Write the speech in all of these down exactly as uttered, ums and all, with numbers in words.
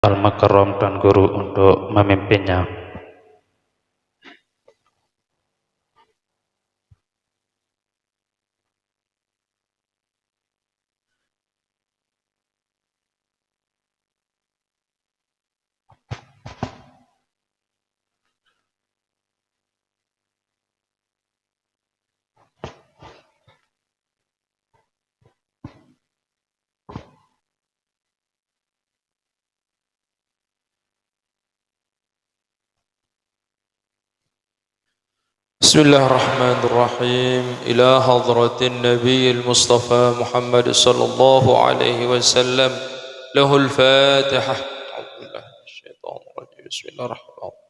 Al-Mukarram Tuan Guru untuk memimpinnya. بسم الله الرحمن الرحيم. إلى حضرة النبي المصطفى محمد صلى الله عليه وسلم، له الفاتحة. أعوذ بالله من الشيطان الرجيم. بسم الله الرحمن الرحيم.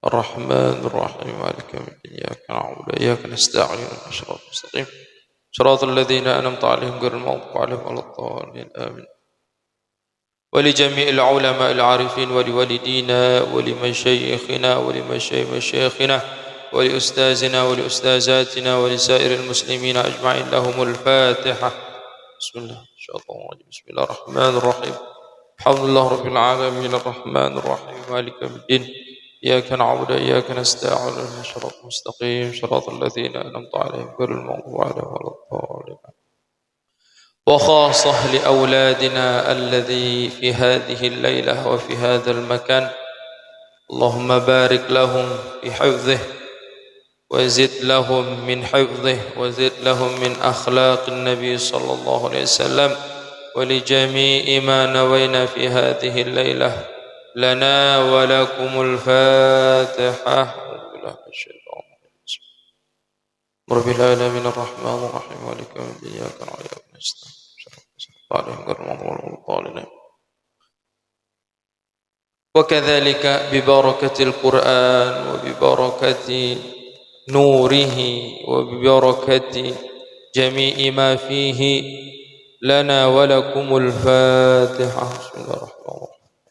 الرحمن الرحيم. مالك يوم الدين. إياك نعبد وإياك نستعين. اهدنا الصراط المستقيم. صراط الذين أنعمت عليهم غير المغضوب عليهم ولا الضالين. آمين. ولجميع العلماء العارفين ولوالدينا ولمشايخنا ولمشايخ مشايخنا ولأستاذنا ولأستاذاتنا ولسائر المسلمين أجمعين، لهم الفاتحة. بسم الله. الشيطان الرجيم. بسم الله الرحمن الرحيم. الحمد لله رب العالمين، الرحمن الرحيم، مالك يوم الدين. إياك نعبد وإياك نستعين، اهدنا الصراط المستقيم، صراط الذين أنعمت عليهم غير المغضوب عليهم ولا الضالين. وخاصة لأولادنا الذي في هذه الليلة وفي هذا المكان، اللهم بارك لهم في حفظه، وزد لهم من حفظه، وزد لهم من أخلاق النبي صلى الله عليه وسلم، ولجميع ما نوينا في هذه الليلة، لنا ولكم الفاتحة. أعوذ بالله من الشيطان الرجيم. رب العالمين، الرحمن الرحيم، مالك يوم الدين، إياك نعبد وإياك نستعين، صراط الذين أنعمت عليهم غير المغضوب عليهم ولا الضالين. وكذلك ببركة القرآن وببركة نوره وببركة جميع ما فيه، لنا ولكم الفاتحة. بسم الله الرحمن الرحيم.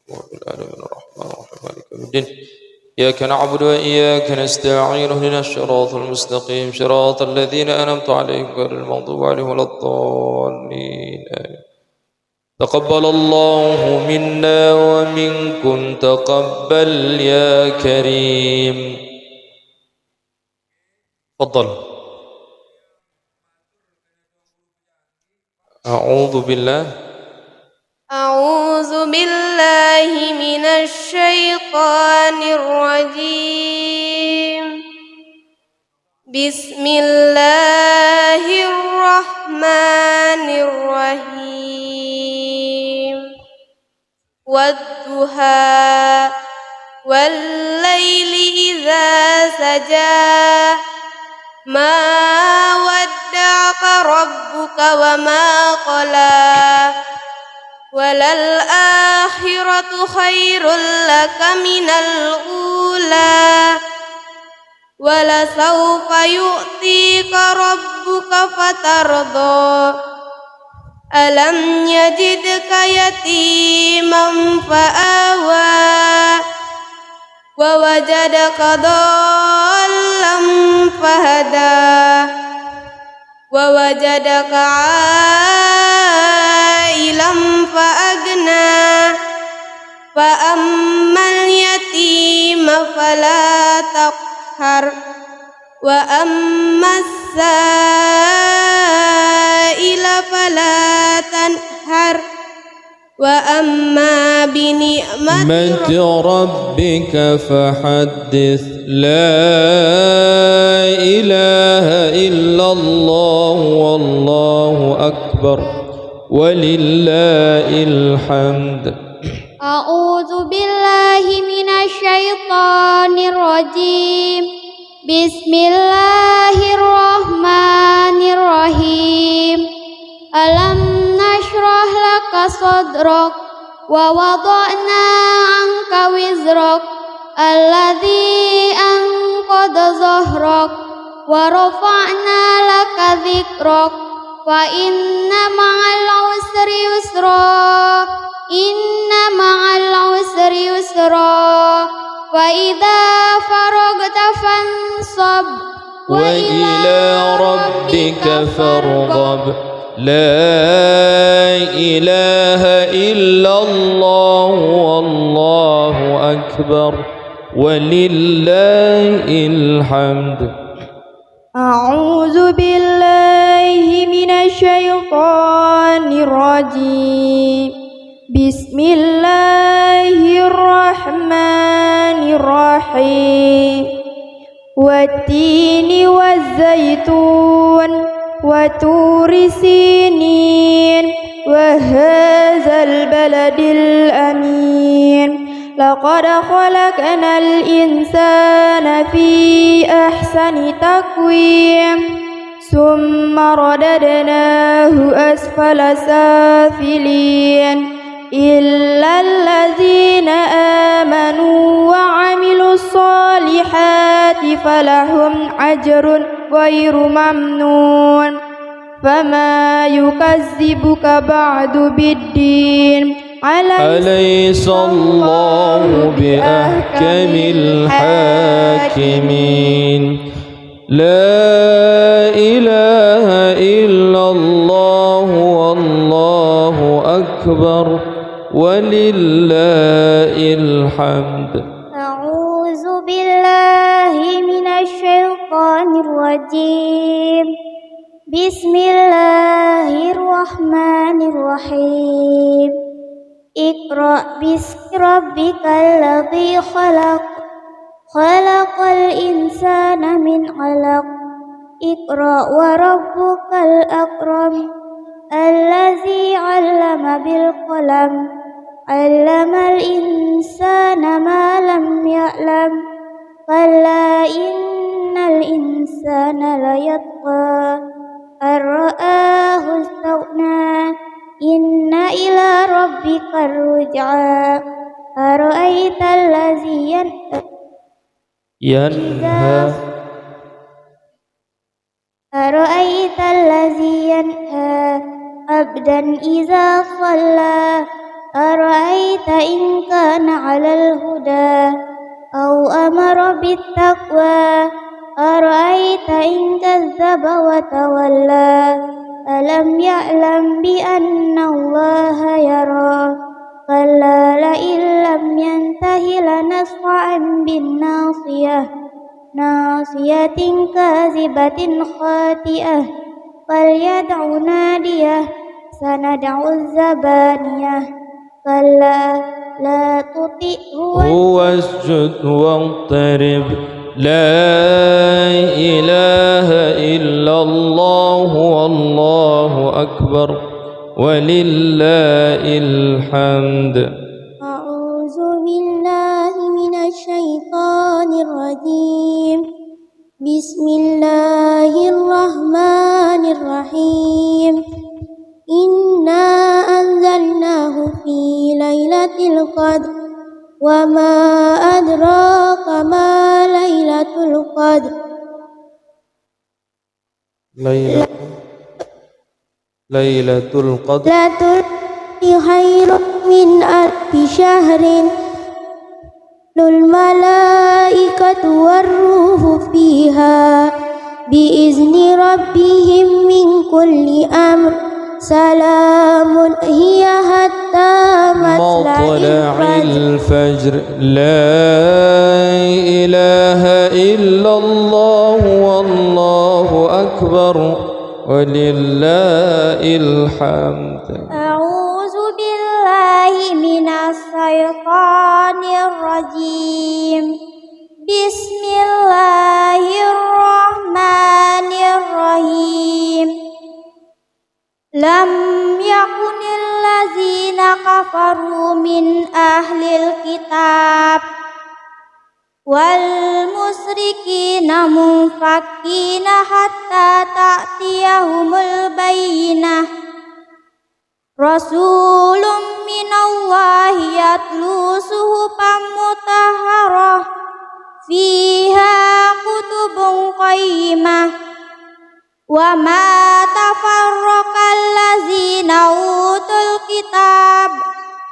رب العالمين، الرحمن الرحيم، مالك يوم الدين. إياك نعبد وإياك نستعين، اهدنا الصراط المستقيم، صراط الذين أنعمت عليهم غير المغضوب عليهم ولا الضالين. آمين. تقبل الله منا ومنكم، تقبل يا كريم. تفضل. أعوذ بالله. أعوذ بالله من الشيطان الرجيم. بسم الله الرحمن الرحيم. والضحى، والليل إذا سجى، ما ودعك ربك وما قلى، وللآخرة خير لك من الأولى، ولسوف يعطيك ربك فترضى. ألم يجدك يتيما فآوى، ووجدك ضالا فهدى، ووجدك عائلا فأغنى، فأما اليتيم فلا تقهر، وأما السائل فلا تنهر، وأما بنعمة ربك فحدث. لا إله إلا الله والله أكبر ولله الحمد. أعوذ بالله من الشيطان الرجيم. بسم الله الرحمن الرحيم. ألم نشرح لك صدرك ووضعنا عنك وزرك الذي أنقض ظهرك ورفعنا لك ذكرك فإن مع العسر يسرا، إن مع العسر يسرا، فإذا فرغت فانصب، وإلى ربك فارغب. لا إله إلا الله والله أكبر ولله الحمد. أعوذ بالله من الشيطان الرجيم. بسم الله الرحمن الرحيم. والتين والزيتون وطور سينين وهذا البلد الأمين. لقد خلقنا الإنسان في أحسن تقويم. ثم رددناه أسفل سافلين. إلا الذين آمنوا وعملوا الصالحات فلهم أجر غير ممنون. فما يكذبك بعد بالدين. أليس أليس الله بأحكم الحاكمين. لا إله إلا الله والله أكبر ولله الحمد. أعوذ بالله من الشيطان الرجيم. بسم الله الرحمن الرحيم. اقرأ باسم ربك الذي خلق. خلق الإنسان من علق. اقرأ وربك الأكرم. الذي علم بالقلم. علم الإنسان ما لم يعلم. كلا إن الإنسان ليطغى. أن رآه استغنى. إن إلى ربك الرجعى. أرأيت الذي ينهى. ينهى. أرأيت الذي ينهى عبدا إذا صلى. أرأيت إن كان على الهدى أو أمر بالتقوى. أرأيت إن كذب وتولى. ألم يعلم بأن الله يرى. كلا لئن لم ينته لنسفعا بالناصية. ناصية كاذبة خاطئة. فليدع ناديه. سندع الزبانية. كلا لا تطعه. واسجد واقترب. لا إله إلا الله والله أكبر ولله الحمد. أعوذ بالله من الشيطان الرجيم. بسم الله الرحمن الرحيم. إنا أنزلناه في ليلة القدر. وما أدراك ما ليلة القدر. ليلة ليلة القدر. ليلة القدر خير من ألف شهر. الملائكة والروح فيها بإذن ربهم من كل أمر. سلام هي حتى مطلع مطلع الفجر. الفجر. لا إله إلا الله والله أكبر ولله الحمد. أعوذ بالله من الشيطان الرجيم. بسم الله الرحمن الرحيم. لم يكن الذين كفروا من أهل الكتاب والمشركين منفكين حتى تأتيهم البينة. رسول من الله يتلو صحفا مطهرة فيها كتب قيمة. وما تفرق الذين أوتوا الكتاب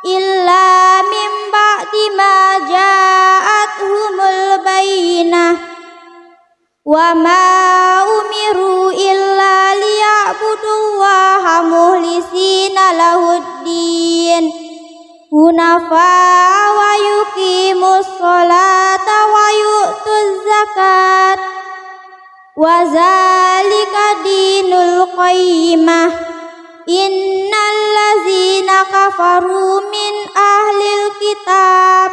إلا من بعد ما جاءتهم البينة. وما أمروا إلا ليعبدوا الله له الدين حنفاء ويقيموا الصلاة ويؤتوا الزكاة وذلك دين القيمة. إن الذين كفروا من أهل الكتاب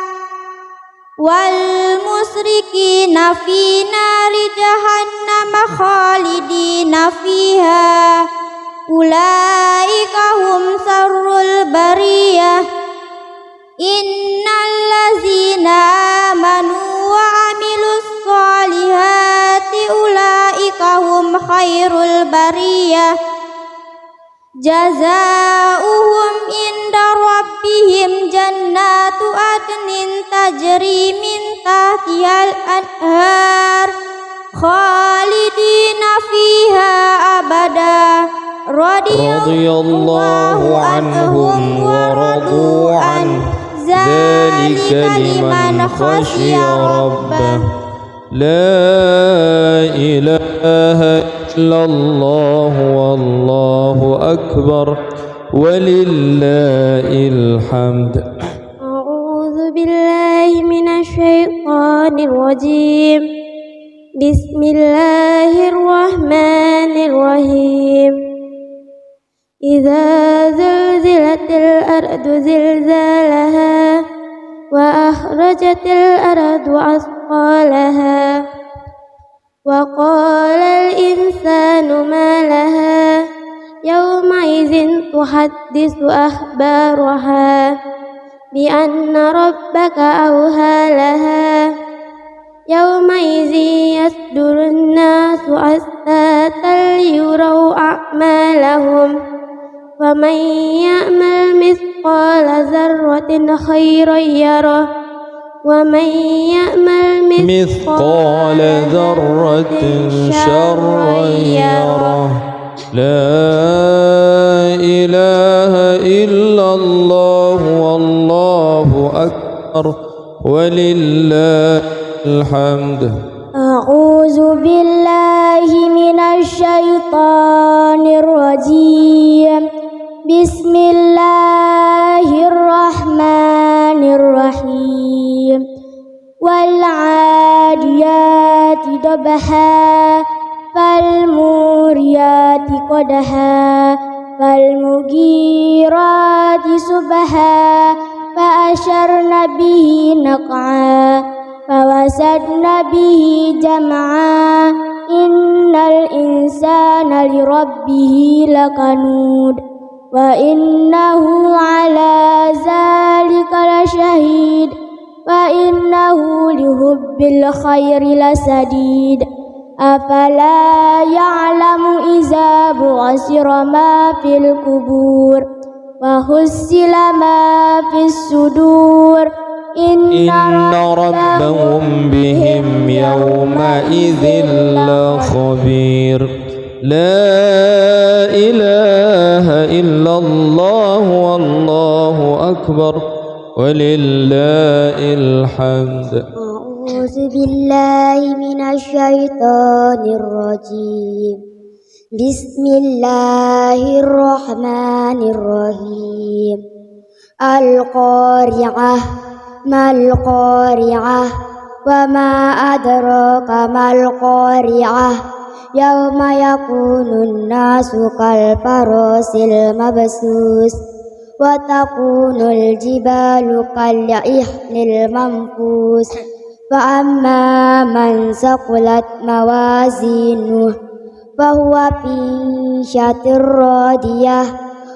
والمشركين في نار جهنم خالدين فيها أولئك هم شر البرية. إن الذين آمنوا وعملوا الصالحات أولئك هم خير البرية. جزاؤهم عند ربهم جنات عدن تجري من تحتها الأنهار خالدين فيها أبدا. رضي الله عنهم ورضوا عنه. ذلك لمن خشي ربه. لا إله إلا الله والله أكبر ولله الحمد. أعوذ بالله من الشيطان الرجيم. بسم الله الرحمن الرحيم. إذا زلزلت الأرض زلزالها وأخرجت الأرض أثقالها وقال الإنسان ما لها يومئذ تحدث أخبارها بأن ربك أوحى لها يومئذ يصدر الناس أشتاتا ليروا أعمالهم فمن يعمل مثقال ذرة خيرا يره ومن يعمل مثقال ذرة شرا يره. لا إله إلا الله والله أكبر ولله الحمد. أعوذ بالله من الشيطان الرجيم. بسم الله الرحمن الرحيم. والعاديات ضبحا فالموريات قدحا فالمغيرات صبحا فأثرن به نقعا فوسطن به جمعا إن الإنسان لربه لكنود وإنه على ذلك لشهيد وإنه لحب الخير لشديد أفلا يعلم إذا بعثر ما في القبور وحصل ما في الصدور إن ربهم بهم يومئذ لخبير. لا إله إلا الله والله أكبر ولله الحمد. أعوذ بالله من الشيطان الرجيم. بسم الله الرحمن الرحيم. القارعة. ما القارعة؟ وما أدراك ما القارعة؟ يوم يكون الناس كالفراش المبثوث وتكون الجبال كالعهن المنفوش فأما من ثقلت موازينه فهو في عيشة راضية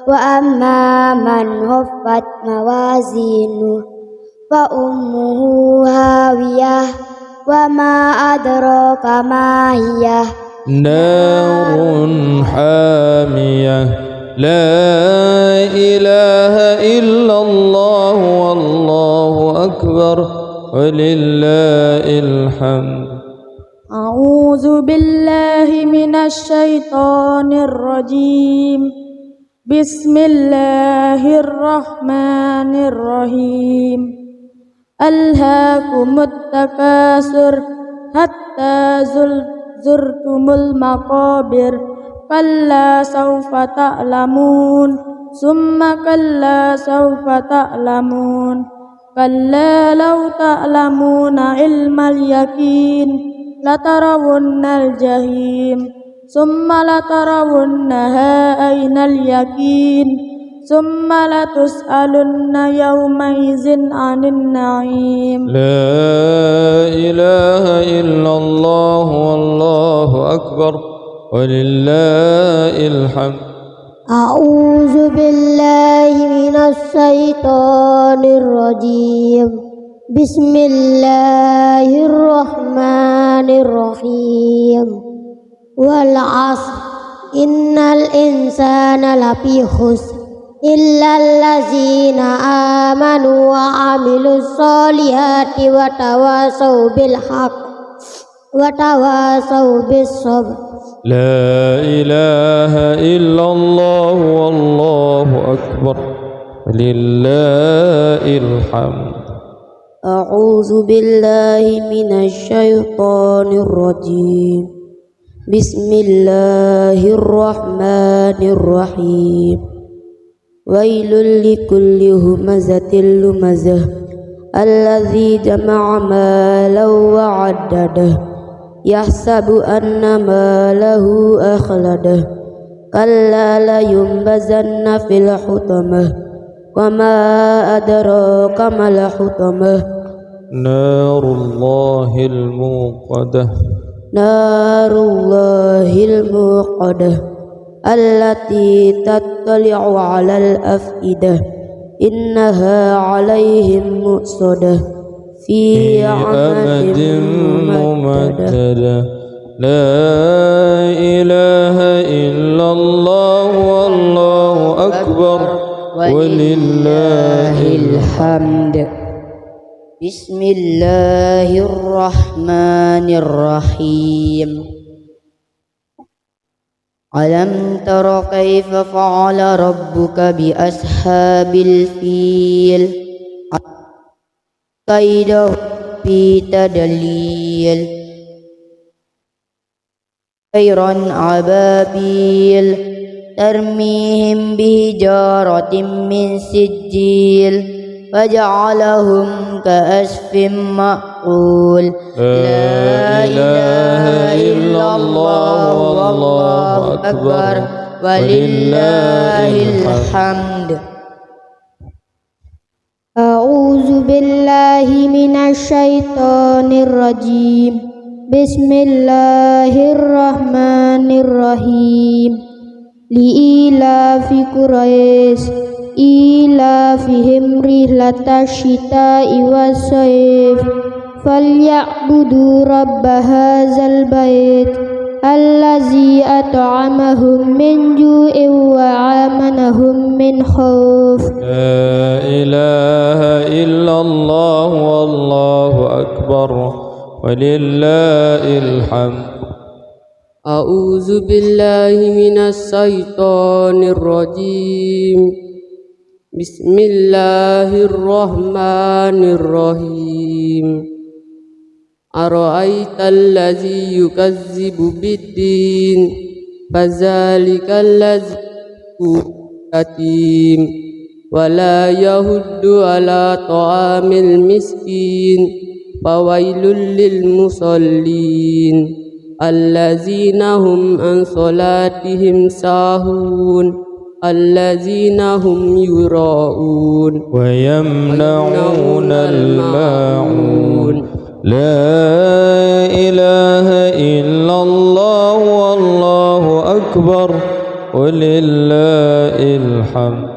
وأما من خفت موازينه فأمه هاوية وما أدراك ما هي نار حامية. لا إله إلا الله والله أكبر ولله الحمد. أعوذ بالله من الشيطان الرجيم. بسم الله الرحمن الرحيم. ألهاكم التكاثر حتى زل- زرتم المقابر كلا سوف تعلمون ثم كلا سوف تعلمون. كلا لو تعلمون علم اليقين لترون الجحيم ثم لترونها عين اليقين ثم لتسألن يومئذ عن النعيم. لا إله إلا الله والله أكبر ولله الحمد. أعوذ بالله من الشيطان الرجيم. بسم الله الرحمن الرحيم. والعصر. إن الإنسان لفي خسر. إلا الذين آمنوا وعملوا الصالحات وتواصوا بالحق وتواصوا بالصبر. لا إله إلا الله والله أكبر ولله الحمد. أعوذ بالله من الشيطان الرجيم. بسم الله الرحمن الرحيم. ويل لكل همزة لمزة الذي جمع مالا وعدده يحسب أن ماله أخلده كلا لينبذن في الحطمة وما أدراك ما الحطمة نار الله الموقدة. نار الله الموقدة. التي تطلع على الأفئدة. إنها عليهم مؤصدة. في في عمد عمد ممددة. ممددة. لا إله إلا الله والله أكبر ولله الحمد. بسم الله الرحمن الرحيم. ألم تر كيف فعل ربك بأصحاب الفيل؟ كيدهم في تضليل. طيرا أبابيل ترميهم بحجارة من سجيل فجعلهم كعصف مأكول. لا إله إلا الله والله أكبر ولله الحمد. أعوذ بالله من الشيطان الرجيم. بسم الله الرحمن الرحيم. لإيلاف قريش إيلافهم رحلة الشتاء والصيف فليعبدوا رب هذا البيت الذي أطعمهم من جوع وآمنهم من خوف. لا إله إلا الله والله أكبر ولله الحمد. أعوذ بالله من الشيطان الرجيم. بسم الله الرحمن الرحيم. أرأيت الذي يكذب بالدين فذلك الذي يدع اليتيم ولا يحض على طعام المسكين فويل للمصلين الذين هم عن صلاتهم ساهون الذين هم يراءون ويمنعون الماعون. لا إله إلا الله والله أكبر ولله الحمد.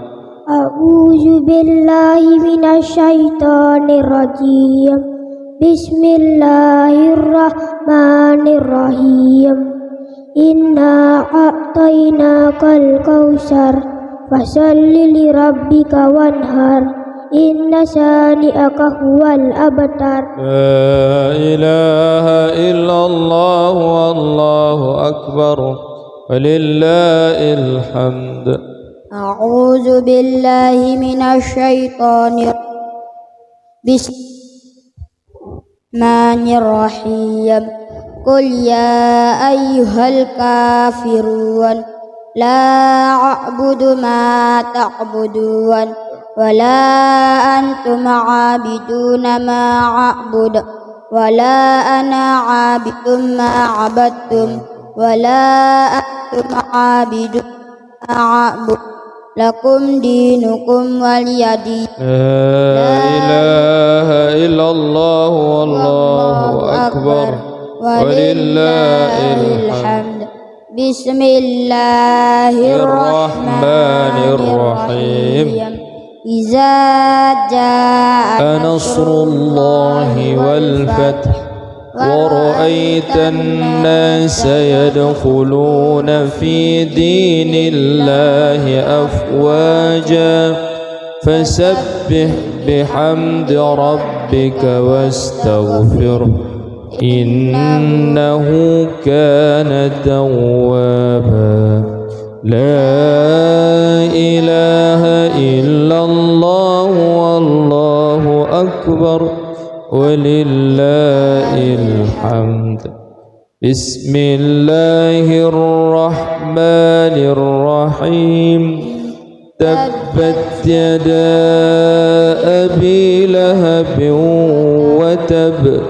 أعوذ بالله من الشيطان الرجيم. بسم الله الرحمن الرحيم. إنا أعطيناك الكوثر فصل لربك وانحر إن شانئك هو الأبتر. لا إله إلا الله والله أكبر ولله الحمد. أعوذ بالله من الشيطان الر- بسم الرحمن الرحيم. قل يا أيها الكافرون. لا أعبد ما تعبدون، ولا أنتم عابدون ما أعبد، ولا أنا عابد ما عبدتم، ولا أنتم عابدون ما أعبد. لكم دينكم ولي دين. لا إله إلا الله والله أكبر، ولله الحمد. بسم الله الرحمن الرحيم. إذا جاء نصر الله والفتح، ورأيت الناس يدخلون في دين الله أفواجا، فسبح بحمد ربك واستغفره، إنه كان توابا. لا إله إلا الله والله أكبر، ولله الحمد. بسم الله الرحمن الرحيم. تبت يدا أبي لهب وتب.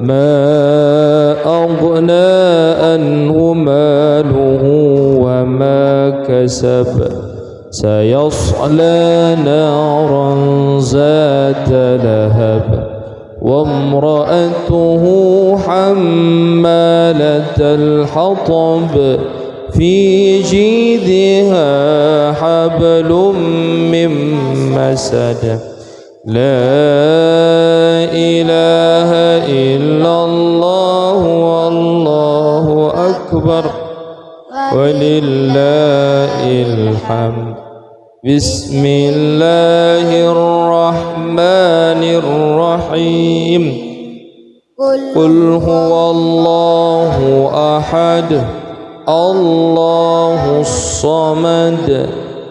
ما أغنى عنه ماله وما كسب. سيصلى نارا ذات لهب. وامرأته حمالة الحطب. في جيدها حبل من مسد. لا إله إلا الله والله أكبر، ولله الحمد. بسم الله الرحمن الرحيم. قل هو الله أحد، الله الصمد،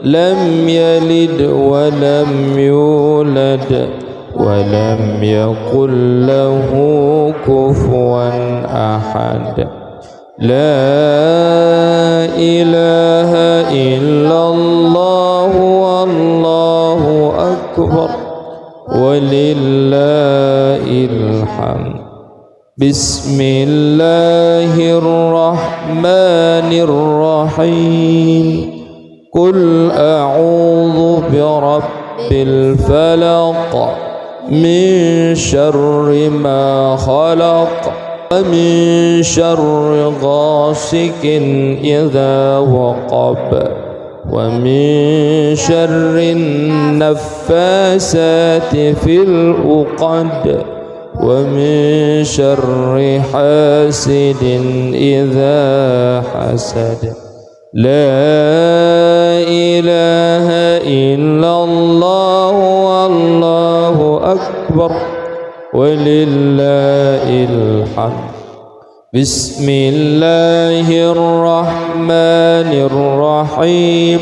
لم يلد ولم يولد، ولم يكن له كفوا أحد. لا إله إلا الله والله أكبر، ولله الحمد. بسم الله الرحمن الرحيم. قل أعوذ برب الفلق، من شر ما خلق، ومن شر غاسق إذا وقب، ومن شر النفاثات في العقد، ومن شر حاسد إذا حسد. لا إله إلا الله والله أكبر، ولله الحمد. بسم الله الرحمن الرحيم.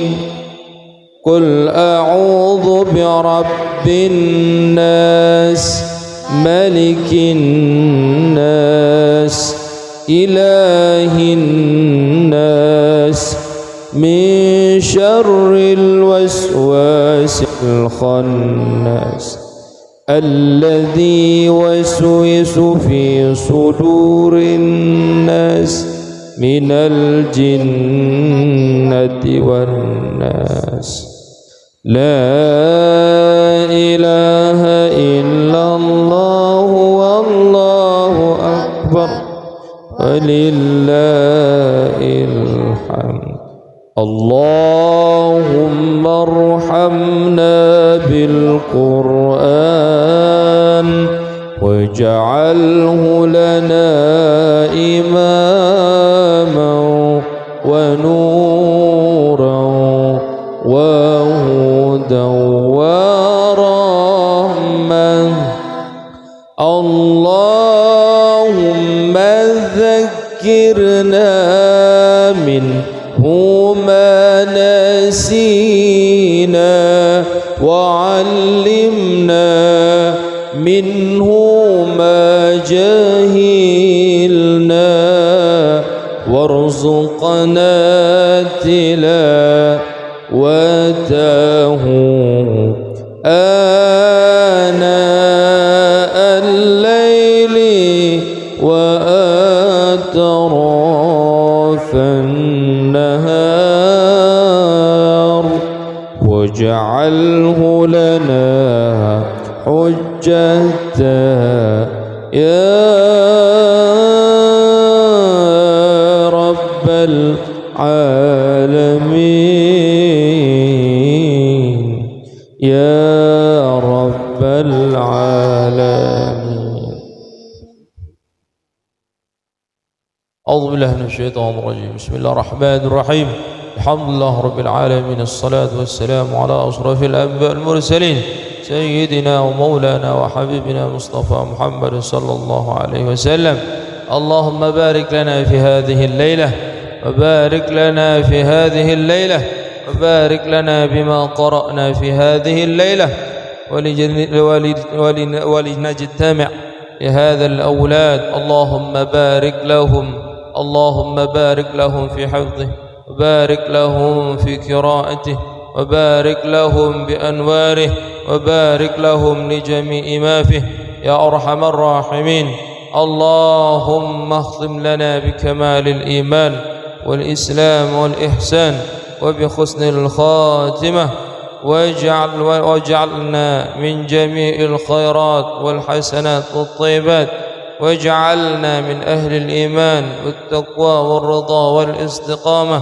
قل أعوذ برب الناس، ملك الناس، إله الناس، من شر الوسواس الخناس، الذي يوسوس في صدور الناس، من الجنة والناس. لا إله إلا الله والله أكبر، ولله الحمد. اللهم ارحمنا بالقرآن واجعله لنا إماما ونورا وهدى ورحمة. اللهم ذكرنا منه ما نسينا، وعلمنا منه ما جهلنا، وارزقنا تلاوته آناء الليل وأطراف النهار، واجعله لنا حجة يا رب العالمين، يا رب العالمين. أعوذ بالله من الشيطان الرجيم. بسم الله الرحمن الرحيم. الحمد لله رب العالمين. الصلاة والسلام على أشرف الأنبياء والمرسلين، سيدنا ومولانا وحبيبنا مصطفى محمد صلى الله عليه وسلم. اللهم بارك لنا في هذه الليلة، وبارك لنا في هذه الليلة، وبارك لنا بما قرأنا في هذه الليلة، ولجن-، ول-، ول-، ولنجتمع لهذا الأولاد. اللهم بارك لهم، اللهم بارك لهم في حفظه، وبارك لهم في قراءته، وبارك لهم بأنواره، وبارك لهم لجميع ما فيه يا أرحم الراحمين. اللهم اختم لنا بكمال الإيمان والإسلام والإحسان وبحسن الخاتمة، واجعل، واجعلنا من جميع الخيرات والحسنات والطيبات، واجعلنا من أهل الإيمان والتقوى والرضا والاستقامة.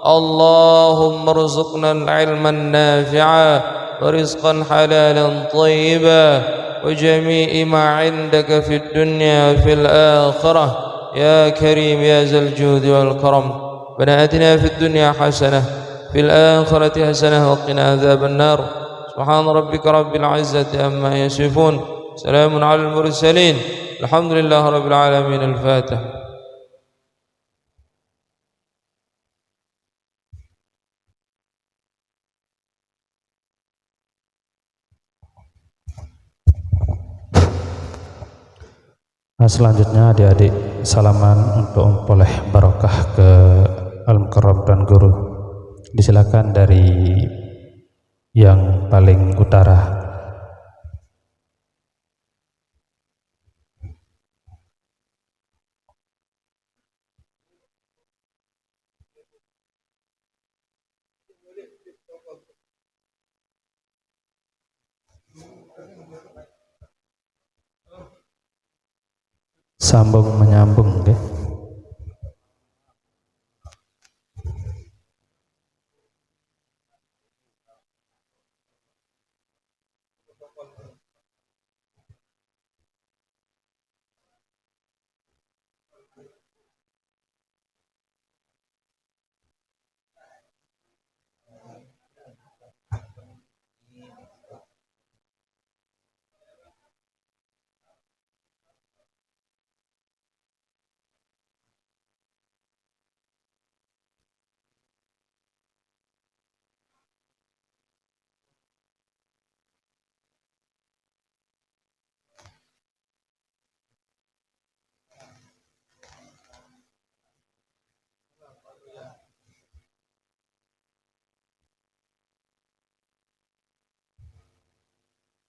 اللهم ارزقنا العلم النافع ورزقا حلالا طيبا وجميع ما عندك في الدنيا وفي الآخرة يا كريم يا ذا الجود والكرم. ربنا آتنا في الدنيا حسنة، في الآخرة حسنة وقنا عذاب النار. سبحان ربك رب العزة عما يصفون. سلام على المرسلين. الحمد لله رب العالمين. الفاتحة. Nah, selanjutnya adik-adik salaman untuk memperoleh barokah ke Al-Mukarram Tuan Guru. Disilakan dari yang paling utara. Sambung menyambung, nggih.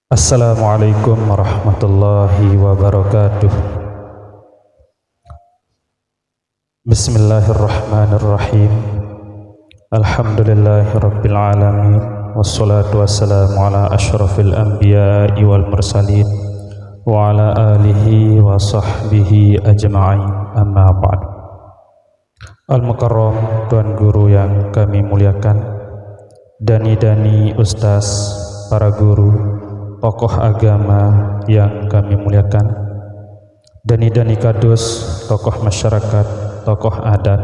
Assalamualaikum warahmatullahi wabarakatuh. Bismillahirrahmanirrahim. Alhamdulillahirabbil alamin. Wassalatu wassalamu ala asyrafil anbiya'i wal mursalin wa ala alihi wa sahbihi ajma'in. Amma ba'du. Al-Mukarram, Tuan Guru yang kami muliakan, dani-dani ustaz, para guru, tokoh agama yang kami muliakan, dani-dani kadus, tokoh masyarakat, tokoh adat,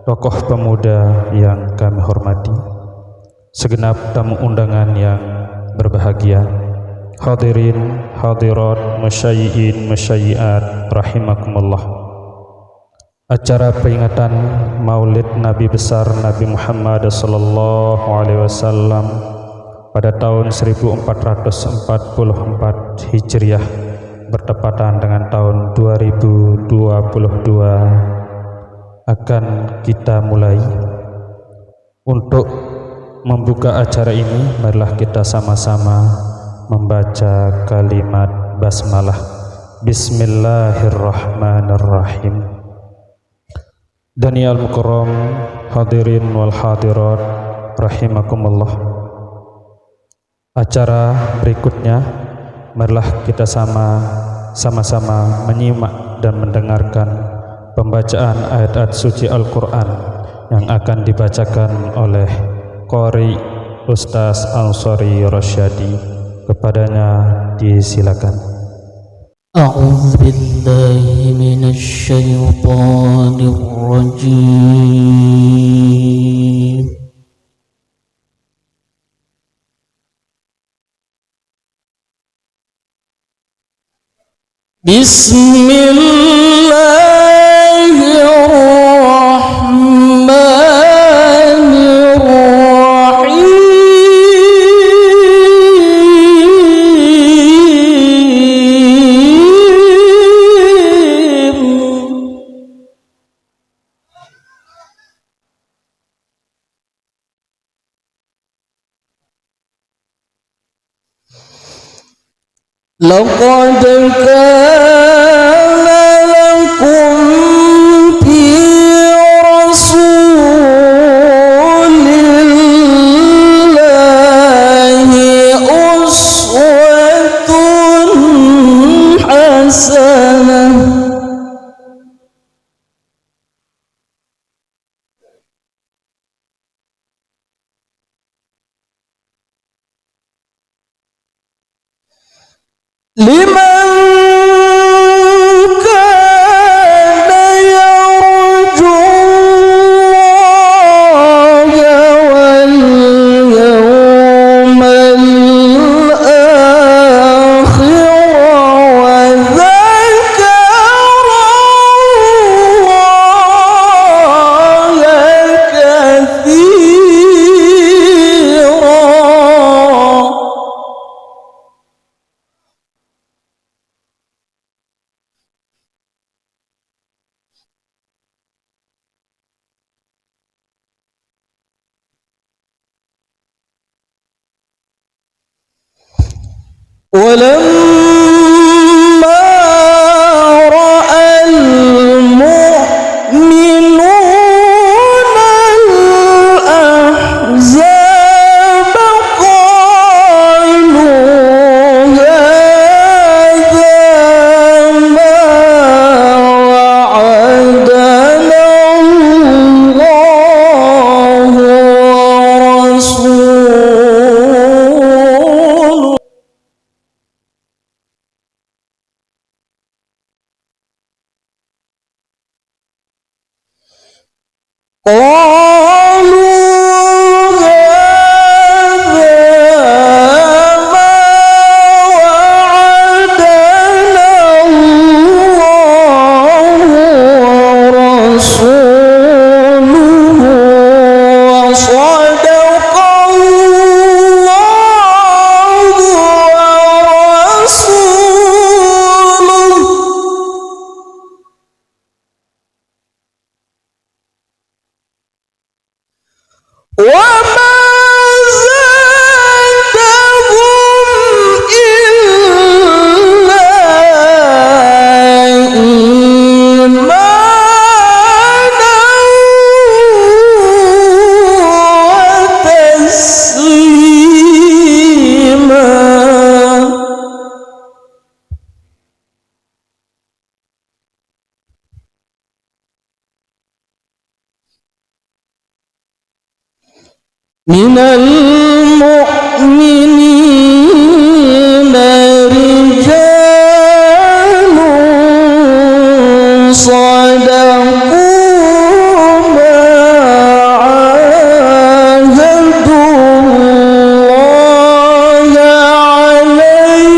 tokoh pemuda yang kami hormati, segenap tamu undangan yang berbahagia, hadirin, hadirat, musyayyi'in, musyayyi'at, rahimakumullah. Acara peringatan Maulid Nabi besar Nabi Muhammad sallallahu alaihi wasallam pada tahun seribu empat ratus empat puluh empat Hijriah, bertepatan dengan tahun dua ribu dua puluh dua, akan kita mulai. Untuk membuka acara ini, marilah kita sama-sama membaca kalimat basmalah. Bismillahirrahmanirrahim. Danial mukarram, hadirin wal hadirat, rahimakumullah. Acara berikutnya, marilah kita sama, sama-sama menyimak dan mendengarkan pembacaan ayat-ayat suci Al-Quran yang akan dibacakan oleh Qori Ustaz Ansori Rosyadi. Kepadanya disilakan. أعوذ بالله من الشيطان الرجيم. بسم الله الرحمن الرحيم. لقد كان لكم في رسول الله أسوة حسنة. لمن كان يرجو الله واليوم الآخر وذكر الله كثيرا. ولما رأى المؤمنون الأحزاب قالوا هذا ما وعدنا الله ورسوله. قالوا هذا ما وعدنا الله ورسوله وصدق الله ورسوله وما زادهم إلا إيمانا وتسليما. من المؤمنين رجال صدقوا ما عاهدوا الله عليه.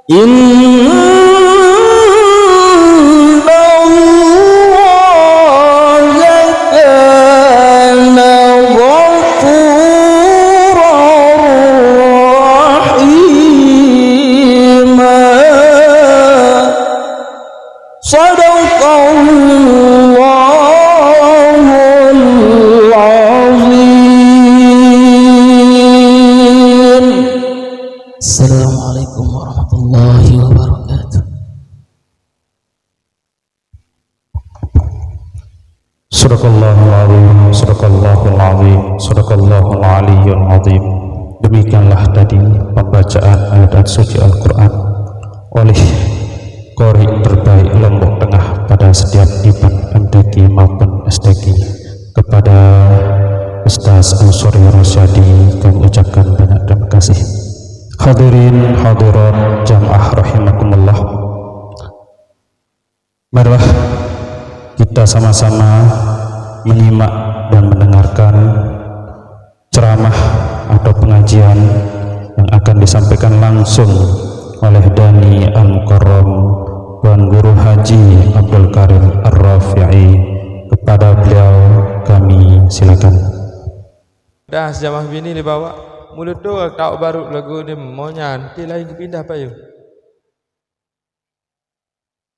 إن الله كان غفورا رحيما. صدق الله العظيم. السلام عليكم ورحمة الله وبركاته. Sadaqallahul azim, sadaqallahul azim, sadaqallahul aliyyul azim. Demikianlah tadi pembacaan ayat suci Al-Quran oleh Qori terbaik Lombok Tengah pada setiap event M T Q maupun S T Q. Kepada Ustaz Ansori Rosyadi kami ucapkan banyak terima kasih. Hadirin hadirat jamaah rahimakumullah. Marilah kita sama-sama menyimak dan mendengarkan ceramah atau pengajian yang akan disampaikan langsung oleh Dani Al-Mukarram, Tuan Guru Haji Abdul Karim Ar-Rafi'i. Kepada beliau kami silakan. Dah, sejamah bini dibawa. Mulut tu tahu baru lagu ni, monyang. Nanti lain pindah payu.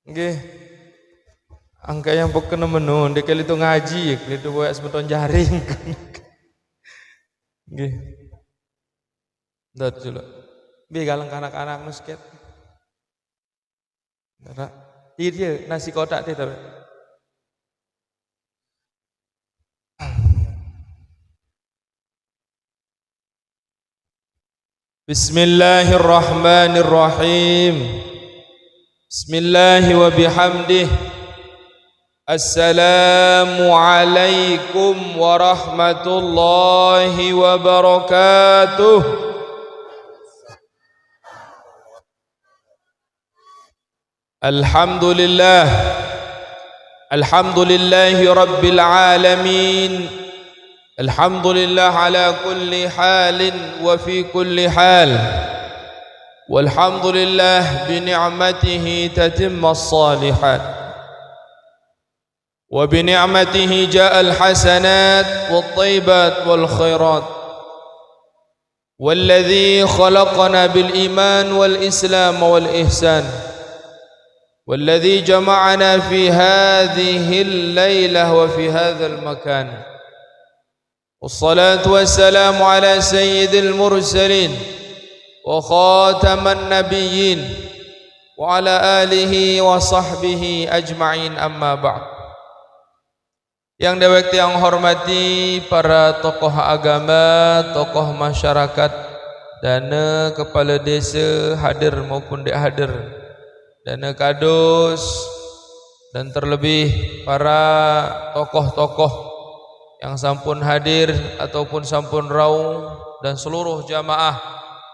Nggih. Angka yang pokok menun, dia kali tu ngaji, kali tu buat semeton jaring. Nggih. Dah tu lah. Bi galang kanak-kanak nu sikit. Dah. Iya, nasi kotak dia tapi. بسم الله الرحمن الرحيم. بسم الله وبحمده. السلام عليكم ورحمة الله وبركاته. الحمد لله. الحمد لله رب العالمين. الحمد لله على كل حال وفي كل حال. والحمد لله بنعمته تتم الصالحات. وبنعمته جاء الحسنات والطيبات والخيرات. والذي خلقنا بالإيمان والإسلام والإحسان. والذي جمعنا في هذه الليلة وفي هذا المكان. والصلاة والسلام على سيد المرسلين وخاتم النبيين وعلى آله وصحبه أجمعين، أما بعد. Yang dewek tiang hormati para tokoh agama, tokoh masyarakat, dana kepala desa hadir maupun tidak hadir, dana kadus, dan terlebih para tokoh-tokoh yang sampun hadir ataupun sampun rauh, dan seluruh jamaah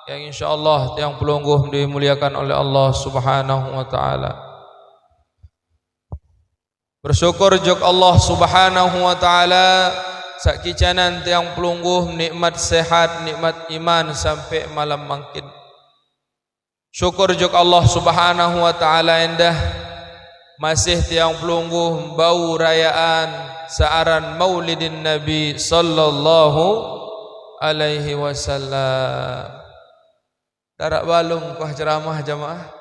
yang insyaallah tiang pelungguh dimuliakan oleh Allah Subhanahu wa taala. Bersyukur jug Allah Subhanahu wa taala, sakicanan tiang pelungguh nikmat sehat, nikmat iman sampai malam mangkin. Syukur jug Allah Subhanahu wa taala endah masih tiang pelungguh bau rayaan saaran Maulidin Nabi sallallahu alaihi wasallam. Darak balung kuah ceramah jamaah.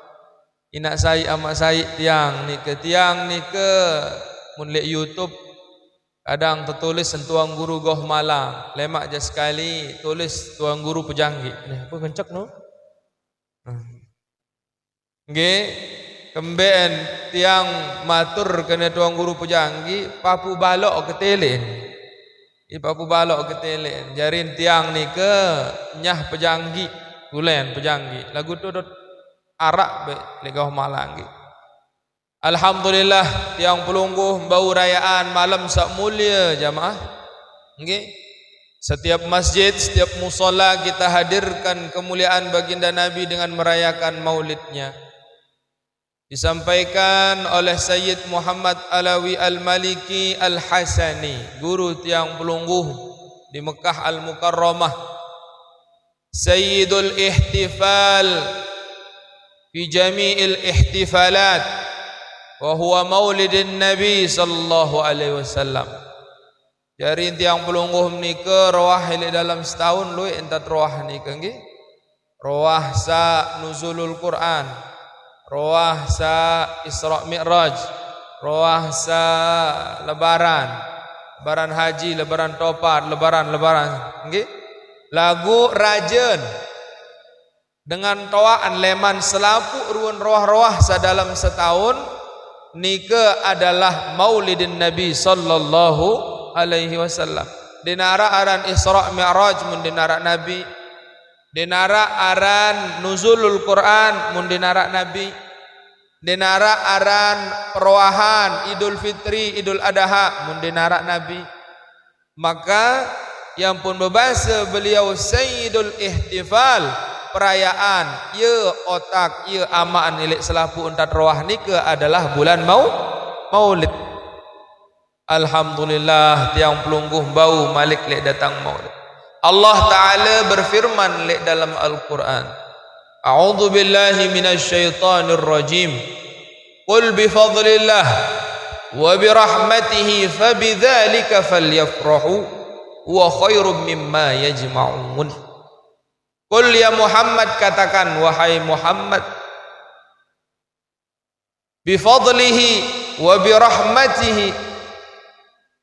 Inak sai amak sai tiang nika, tiang nika mun lek YouTube kadang tetulis Tuan Guru Goh Malang. Lemak je sekali tulis Tuan Guru Pejanggi. Nah, apa kencek no? Nggih, kemben tiang matur kena Tuan Guru Pejanggi, papu balok ketelen. I papu balok ketelen. Jarin tiang nika nyah Pejanggi, tulen Pejanggi. Lagu tu dot arak be legah malang nggih. Alhamdulillah, tiang pelungguh bau rayaan malam sak mulia jamaah. Nggih. Setiap masjid, setiap musala kita hadirkan kemuliaan baginda Nabi dengan merayakan maulidnya. Disampaikan oleh Sayyid Muhammad Alawi Al-Maliki Al-Hasani, guru tiang pelungguh di Mekah Al-Mukarramah, Sayyidul Ihtifal, fi jami'il ihtifalat, wa huwa maulidin Nabi sallallahu alaihi wasallam. Jari tiang pelungguh menika roah ilik dalam setahun luwih entat roah nika nggih. Roah sa nuzulul Quran, roah sa Isra Mi'raj, roah sa lebaran, lebaran haji, lebaran topat, lebaran-lebaran nggih. Lagu rajen dengan toaan leman selapuq ruen roah-roah sa dalam setahun nika adalah maulidin Nabi sallallahu alaihi wasallam. Dinarak aran Isra Mi'raj mun dinarak Nabi. Dinarak aran nuzulul Quran mun dinarak Nabi. Dinarak aran peroahan Idul Fitri, Idul Adha mun dinarak Nabi. Maka yang pun bebasa beliau Sayyidul Ihtifal, perayaan, ya otak, ya amaan ilik selapuq entat roah nika adalah bulan mau, Maulid. Alhamdulillah, tiang pelungguh bau malik leq datang Maulid. Allah Ta'ala berfirman leq dalam Al-Quran, A'udzu billahi minasy syaithanir rajim. Qul bi fadlillah wa bi rahmatihi fa bidzalika falyafrahu huwa khairum mimma yajma'un. Qul, ya Muhammad, katakan, wahai Muhammad, bi fadlihi wa bi rahmatihi.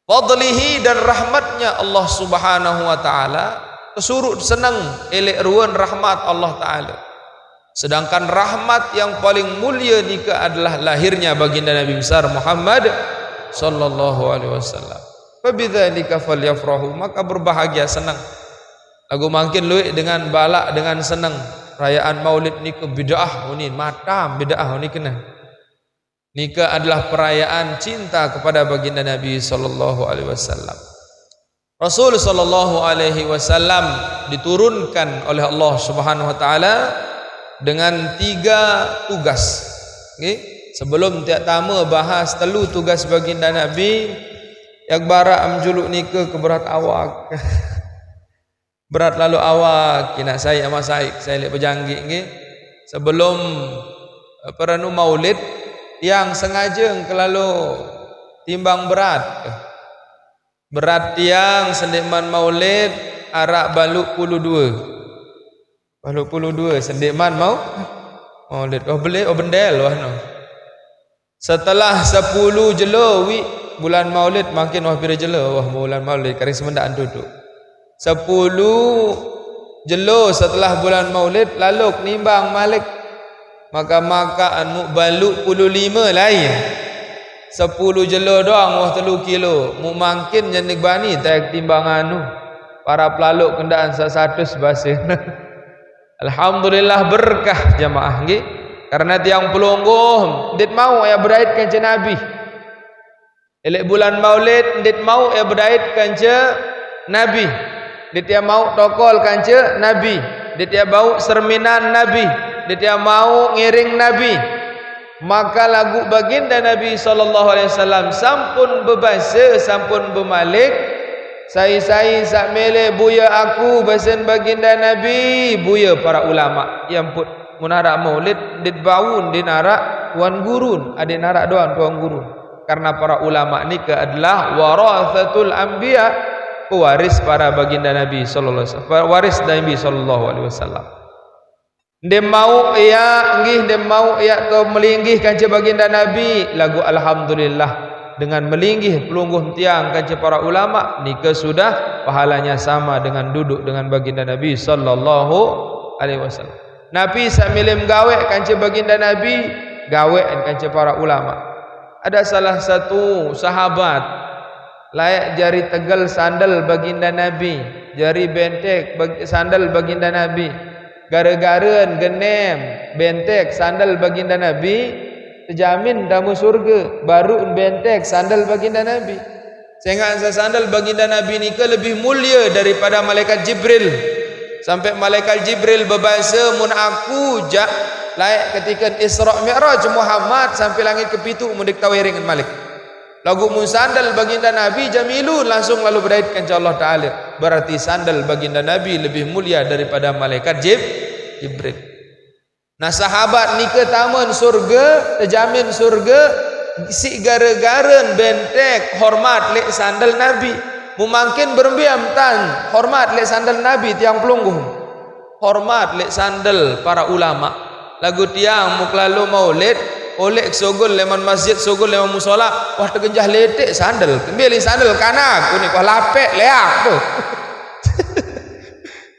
Fadlihi, dan rahmatnya Allah Subhanahu wa Ta'ala, kesuruq seneng ilik ruen rahmat Allah Ta'ala. Sedangkan rahmat yang paling mulia nika adalah lahirnya baginda Nabi besar Muhammad sallallahu alaihi wasallam. Fa bidzalika falyafrahu, maka berbahagia, seneng. Laguq mangkin luwih dengan balak, dengan seneng. Perayaan Maulid nika bid'ah, uni matam bid'ah, uni kena. Nika adalah perayaan cinta kepada baginda Nabi sallallahu alaihi wasallam. Rasul sallallahu alaihi wasallam diturunkan oleh Allah Subhanahu wa taala dengan tiga tugas. Nggih, sebelum tiaq tame bahas telu tugas baginda Nabi, yaq barak menjuluq nika ke berat awak. Berat laloq awak, kinak sai ama sai, sai leq bejanggik nggih. Sebelum, eh, perenu Maulid, tiang sengaja engke laloq timbang berat. Berat tiang sendeqman Maulid araq baluq pulu due. Baluq pulu due sendeqman mau, Maulid. Oh, beleq, oh, bendel, wah, no. Setelah sepulu jelo, wiq, bulan Maulid, mangkin wah pire jelo, wah, bulan Maulid, karing semendaq antutuk. Sepulu jelo setelah bulan Maulid, laloq nimbang malik. Maka-maka anu baluq pulu lime lai. Sepulu jelo doang, wah, telu kilo. Muq mangkin nyenik bani, taek timbang anu. Para pelaloq kendaan sa satus base. Alhamdulillah, berkah jamaah nggih. Karena tiang pelungguh, ndit mauq yaq bedait kance Nabi. Leq bulan Maulid, ndit mauq yaq bedait kance Nabi. Ndit yaq mauq tokol kance Nabi. Ndit yaq mauq serminan Nabi. Ndit yaq mauq ngiring Nabi. Maka laguq baginda Nabi sallallahu alaihi wasallam sampun bebase, sampun bemalik, "Sai-sai saq mele buye aku," basen baginda Nabi, buye para ulama. Ya ampun, mun araq Maulid, ndit bau, ndin araq tuan gurun, adeq naraq doang tuan gurun. Karena para ulama nika adalah warasatul anbiya, pewaris para baginda Nabi sallallahu alaihi wasallam, pewaris Nabi sallallahu alaihi wasallam. Ndeq mauq yaq, nggih, ndeq mauq yaq ke melinggih kance baginda Nabi, laguq alhamdulillah, dengan melinggih pelungguh tiang kance para ulama, nike sudah pahalanya sama dengan duduk dengan baginda Nabi sallallahu alaihi wasallam. Napi saq mele megaweq kance baginda Nabi, gaweq kance para ulama. Ada salah satu sahabat laeq jari tegel sandel baginda Nabi, jari bentek bag-, sandel baginda Nabi. Gare-garen genem bentek sandel baginda Nabi, tejamin tame surge, baruq bentek sandel baginda Nabi. Sengaq sandel baginda Nabi nike lebih mulie daripada malaikat Jibril. Sampai malaikat Jibril bebase, "Mun aku jaq laeq ketike Isra Mi'raj Muhammad sampai langit kepituq mun ndeq tao iring malik." Laguq mun sandal baginda Nabi jamilun, langsung lalo bedait kance Allah Taala. Berarti sandal baginda Nabi lebih mulia daripada malaikat Jib-, Jibril. Nah, sahabat nike tamen surge, tejamin surge, sik gara-gara bentek hormat lek sandal Nabi. Mumangkin berembe am tan hormat lek sandal Nabi tiang pelungguh. Hormat lek sandal para ulama. Lagu tiang muklalo maulid, olek sogol leman masjid, sogol leman musola, wah, tegenjah letek sandal. Kembali sandal kanak, unik, wah, lapek leak tu.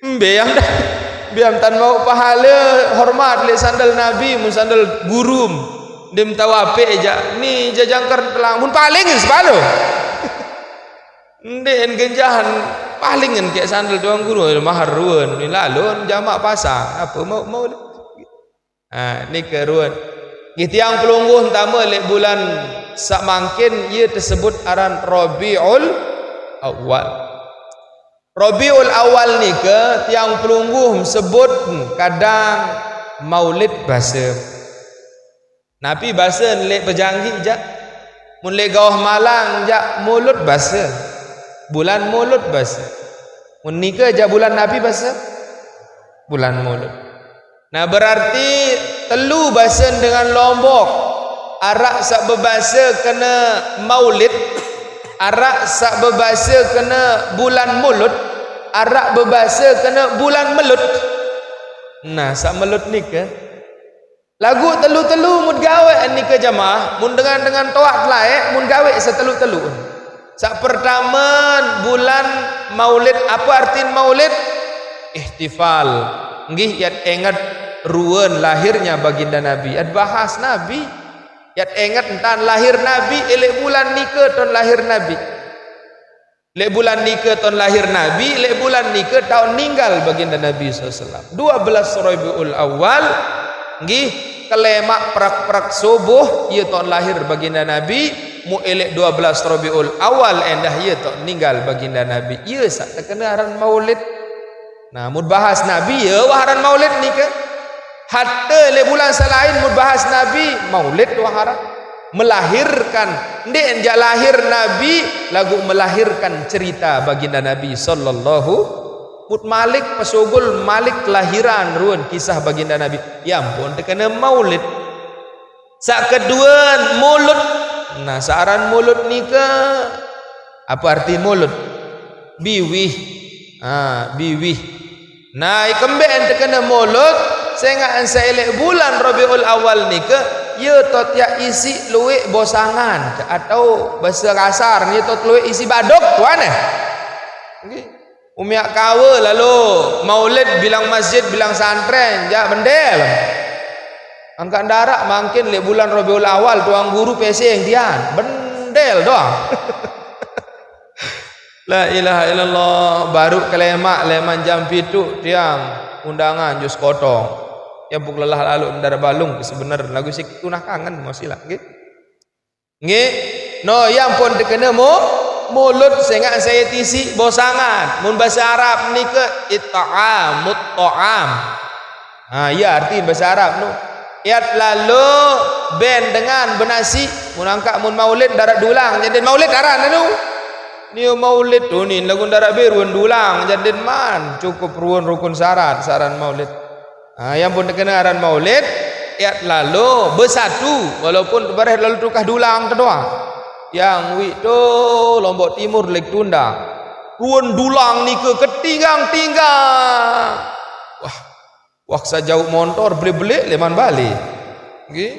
Mbe am dah. Mbe am tan mau pahala hormat lek sandal Nabi, mun sandal gurum. Dem tau apik jak. Ni jajangker telang, mun paling sepalo. Ndeqen genjahan, palingan kek sandal tuan guru, mahar ruen, ni lalon jamak pasang. Apa mau, mau? Ha, nike ruen. Nggih, tiang pelungguh entama lek bulan sak mangkin, ia tersebut aran Rabiul Awal. Rabiul Awal nike tiang pelungguh sebut kadang Maulid basa. Napi basa lek pejanggi jak? Mun lek gauh Malang jak Mulud basa. Bulan Mulud basa. Mun nike jak bulan napi basa? Bulan Mulud. Nah, berarti telu basa dengan Lombok. Arak sak bebasa kena Maulid, arak sak bebasa kena bulan Mulud, arak bebasa kena bulan Melut. Nah, sak Melut nike. Lagu telu-telu mut gawe nike jamaah, mun dengan-dengan toak telaek, mun gawe setelu-telu. Sak pertama bulan Maulid, apa artin Maulid? Ihtifal. Nggih, yat enget ruen lahirnya baginda Nabi. Yat bahas Nabi. Yat enget entan lahir Nabi, elek bulan nike ton lahir Nabi. Lek bulan nike ton lahir Nabi, lek bulan nike taun ninggal baginda Nabi sallallahu alaihi wasallam. Dua belas Rabiul Awal, nggih, kelemak perak-perak subuh, ia ton lahir baginda Nabi, mu elek dua belas Rabiul Awal endah ia ton ninggal baginda Nabi. Ia sak tekena aran Maulid. Nah, mut bahas Nabi, ya, wah aran Maulid nike. Hatta lek bulan selain mut bahas Nabi, Maulid wah aran. Melahirkan, ndeqen jak lahir Nabi, lagu melahirkan cerita baginda Nabi sallallahu. Mut malik pesugul, malik kelahiran ruen kisah baginda Nabi. Ya ampun, tekena Maulid. Sak kedua, Mulud. Nah, sak aran Mulud nike, apa arti Mulud? Biwih. Ha, biwih. Nah, ikembe ente kena Mulud, sengak ensa elek bulan Rabiul Awal nike, ye tot yak isi luek bosangan, atau bahasa kasar, ye tot luek isi badok, tuan eh. Nggih. Umiak kawa lalu Maulid bilang masjid, bilang santren, jak bendel. Angkat darak mangkin lek bulan Rabiul Awal, tuan guru peseng tian, bendel doang. La ilaha illallah, baru kelemak leman jam pitu tiang undangan jus kotong. Ya buk lelah lalu ndar balung sebener lagu sik tunah kangen masih lah, nggih. Nggih. No, yang pun tekena mu, Mulud sengak saya tisi bosangan. Mun bahasa Arab nike it'amut ta'am. Ha, ya arti bahasa Arab tu. Yat lalu ben dengan benasi, mun angkat mun Maulid darat dulang, jadi Maulid aran anu. Ni Maulid tu ni lagu darat berun dulang, jadi man cukup ruan rukun syarat, syarat Maulid. Ha, yang pun tekena aran Maulid, yat lalu bersatu, walaupun tebareh lalu tukah dulang tu doang. Yang wik tu Lombok Timur lek tunda. Ruan dulang nike ketinggang-tinggang. Wah, wah sajauh montor belik-belik leman balik. Nggih.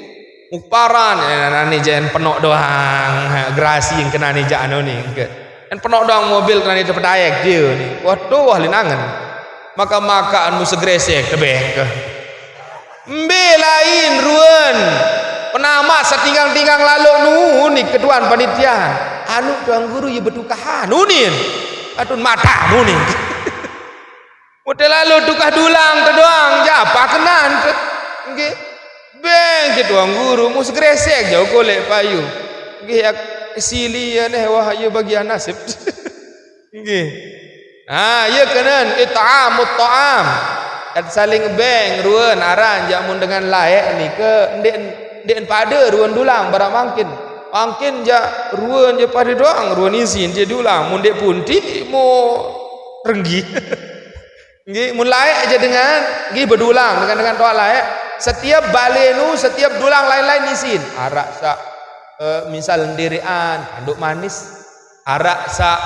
Muparan, eh, nani jen penok doang. Ha, gerasi yang kena ni jak anu ni. Nggih. En penok doang mobil kena ni terpedaek dia ni. Waduh, wah linangan. Maka-maka anu segresek tebeng ke. Mbe lain ruan. Penamat setinggang-tinggang lalu nu ni ketuan panitian. Anu tuan guru ye betukahan. Unin. Atun mata unin. Udah lalu tukah dulang tu doang. Ja apa kenan tu. Nggih. Beng ke tuan guru mu segresek jauh kolek payu. Nggih, ak-, sili ya neh wah ye bagian nasib. Nggih. Ha, ya kenen it'amut ta'am. Kat saling beng ruan aran jak mun dengan laek nike ndeqen, ndeqen pada ruan dulang barang mangkin. Mangkin jak ruan je pada doang, ruan isin je dulang. Mun ndeq punti mu renggi. Nggih, mun laek je dengan, nggih bedulang dengan, dengan toak laek. Setiap balenu, setiap dulang lain-lain isin. Araq saq, eh, misal ndereqan, anduk manis. Araq saq,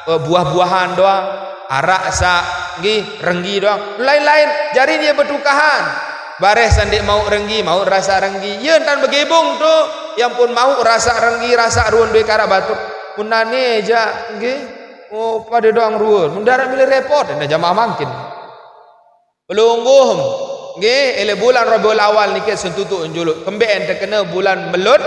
eh, buah-buahan doang. Araq saq, nggih, renggi doang. Lain-lain. Jari nie betukahan. Bareh saq ndeq mauq renggi, mauq rasaq renggi. Ye ntan begebung tu. Yang pun mauq rasaq renggi, rasaq ruen doe karaq batur. Mun nane jaq, nggih. Oh, pade doang ruen. Mun daraq mele repot, ndeq jamaah mangkin. Pelungguh, nggih, eleq bulan Rabiul Awal niki sentutuq njuluq. Kembeqn tekene bulan Melut?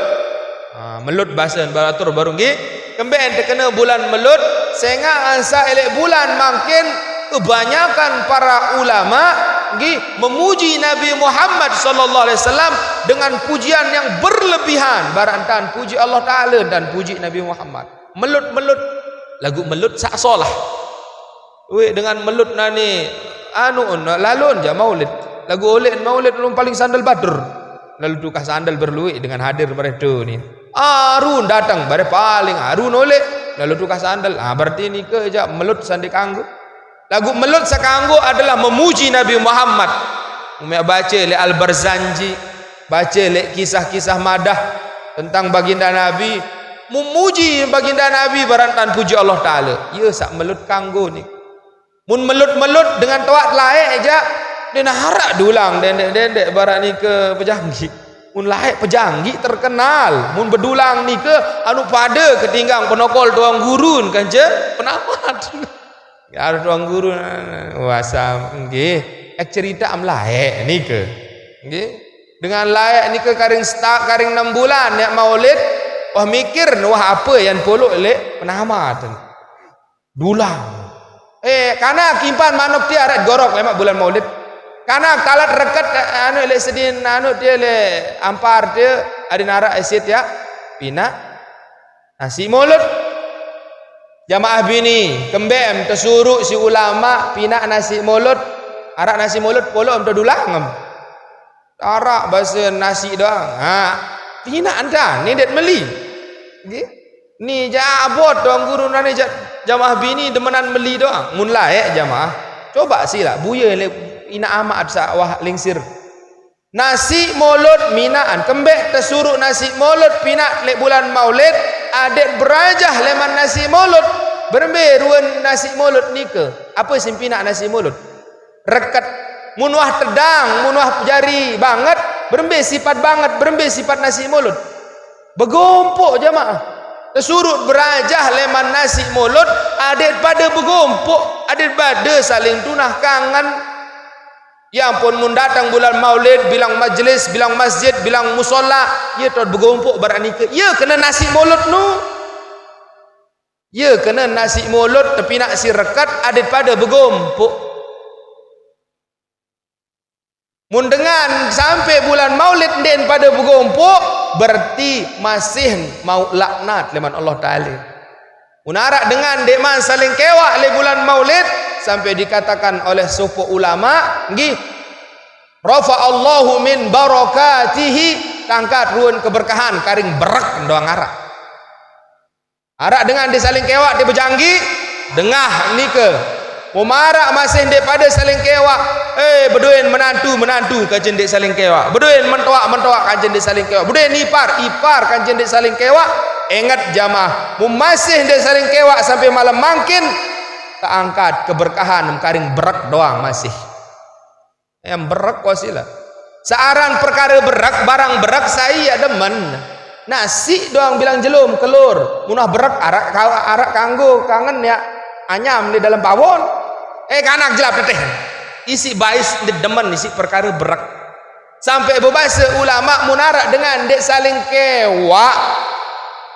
Ah, Melut base batur baruq, nggih. Kembeqn tekene bulan Melut? Sengaq ansaq eleq bulan mangkin kebanyakan para ulama, nggih, memuji Nabi Muhammad sallallahu alaihi wasallam dengan pujian yang berlebihan. Baraq ntan puji Allah Taala, ntan puji Nabi Muhammad. Melut-melut. Laguq melut saq solah. Lueq dengan melut nane anu, lalon jaq maulid. Laguq oleq maulid ulun paling sandal batur. Lalu tukah sandal berlueq dengan hadir mereka ni. Arun dateng, bareh paling arun oleq. Lalu tukah sandal. Ah, berarti nike jaq melut saq ndeq kanggo. Laguq melut saq kanggo adalah memuji Nabi Muhammad. Umeq bace leq Al-Barzanji, bace leq kisah-kisah madah tentang Baginda Nabi, memuji Baginda Nabi baraq ntan puji Allah Taala. Ye saq melut kanggo ni. Mun melut-melut dengan toaq laeq jaq, ndeq naraq dulang dendeq-dendeq baraq nike pejanggiq. Mun laeq pejanggiq terkenal, mun bedulang nike anu pade ketinggang penokol tuan gurun kance penamat. Harus tuan guru, wasa nggih. Ek cerita am laeq nike. Nggih. Dengan laeq nike karing seta-, karing enem bulan ya maulid, wah mikir, wah ape yan poloq leq penamat. Dulang. Eh, kanak kimpan manuk tie araq gorok lemaq bulan maulid. Kanak talet reket, anu leq sedin anu tie leq ampar tie, adin araq esit ya. Pinaq. Nasi mulut. Jamaah bini, kembeq em tesuruq siq ulama pinaq nasi mulut? Araq nasi mulut poloq em tedulang em. Araq base nasi doang. Ha, pinaq endah, ni ndeq meli. Nggih. Ni jaq abot doang guru nane jaq jamaah bini demenan meli doang. Mun laeq jamaah, cobaq silaq buye leq inaq amaq saq wah lingsir. Nasi mulut minaqan, kembeq tesuruq nasi mulut pinaq leq bulan maulid, adeq berajah leman nasi mulut. Berembe ruen nasi mulut nike? Ape siq pinaq nasi mulut? Reket. Mun wah tedang, mun wah jari banget, berembe sipat banget, berembe sipat nasi mulut? Begompoq jamaah. Tesuruq berajah leman nasi mulut, adeq pade begompoq, adeq pade saling tunah kangen. Ya ampun, mun dateng bulan maulid, bilang majelis, bilang masjid, bilang musala, ye taoq begompoq baraq nike. Ye kene nasi mulut nu. Ye kene nasi mulut tepinaq siq reket, adeq pade begompoq. Mun dengan sampe bulan maulid ndeqn pade begompoq, berarti masih mauq laknat leman Allah Taala. Mun araq dengan ndeqman saling kewaq leq bulan maulid, sampe dikatakan oleh sopoq ulama, nggih, "Rafa'allahu min barakatihi," tangkat ruen keberkahan, karing berek doang araq. Araq dengan ndeq saling kewaq, ndeq bejanggi, dengah nike. Mun maraq masih ndeq pade saling kewaq, eh, bedoen menantu, menantu kance ndeq saling kewaq. Bedoen mentoaq, mentoaq kance ndeq saling kewaq. Bedoen ipar, ipar kance ndeq saling kewaq. Inget jamaah, mun masih ndeq saling kewaq sampe malem mangkin, teangkat keberkahan karing berek doang masih. Em, berek ko sila. Searan perkare berek, barang berek sai ya demen. Nasi doang bilang jelum, kelor. Mun wah berek araq ka-, araq kanggo, kangen ya. Anyam di dalam pawon. Eh, kanak jelap teteh. Isiq bais ndeq demen, isiq perkare berek. Sampe bebase ulama mun araq dengan ndeq saling kewaq.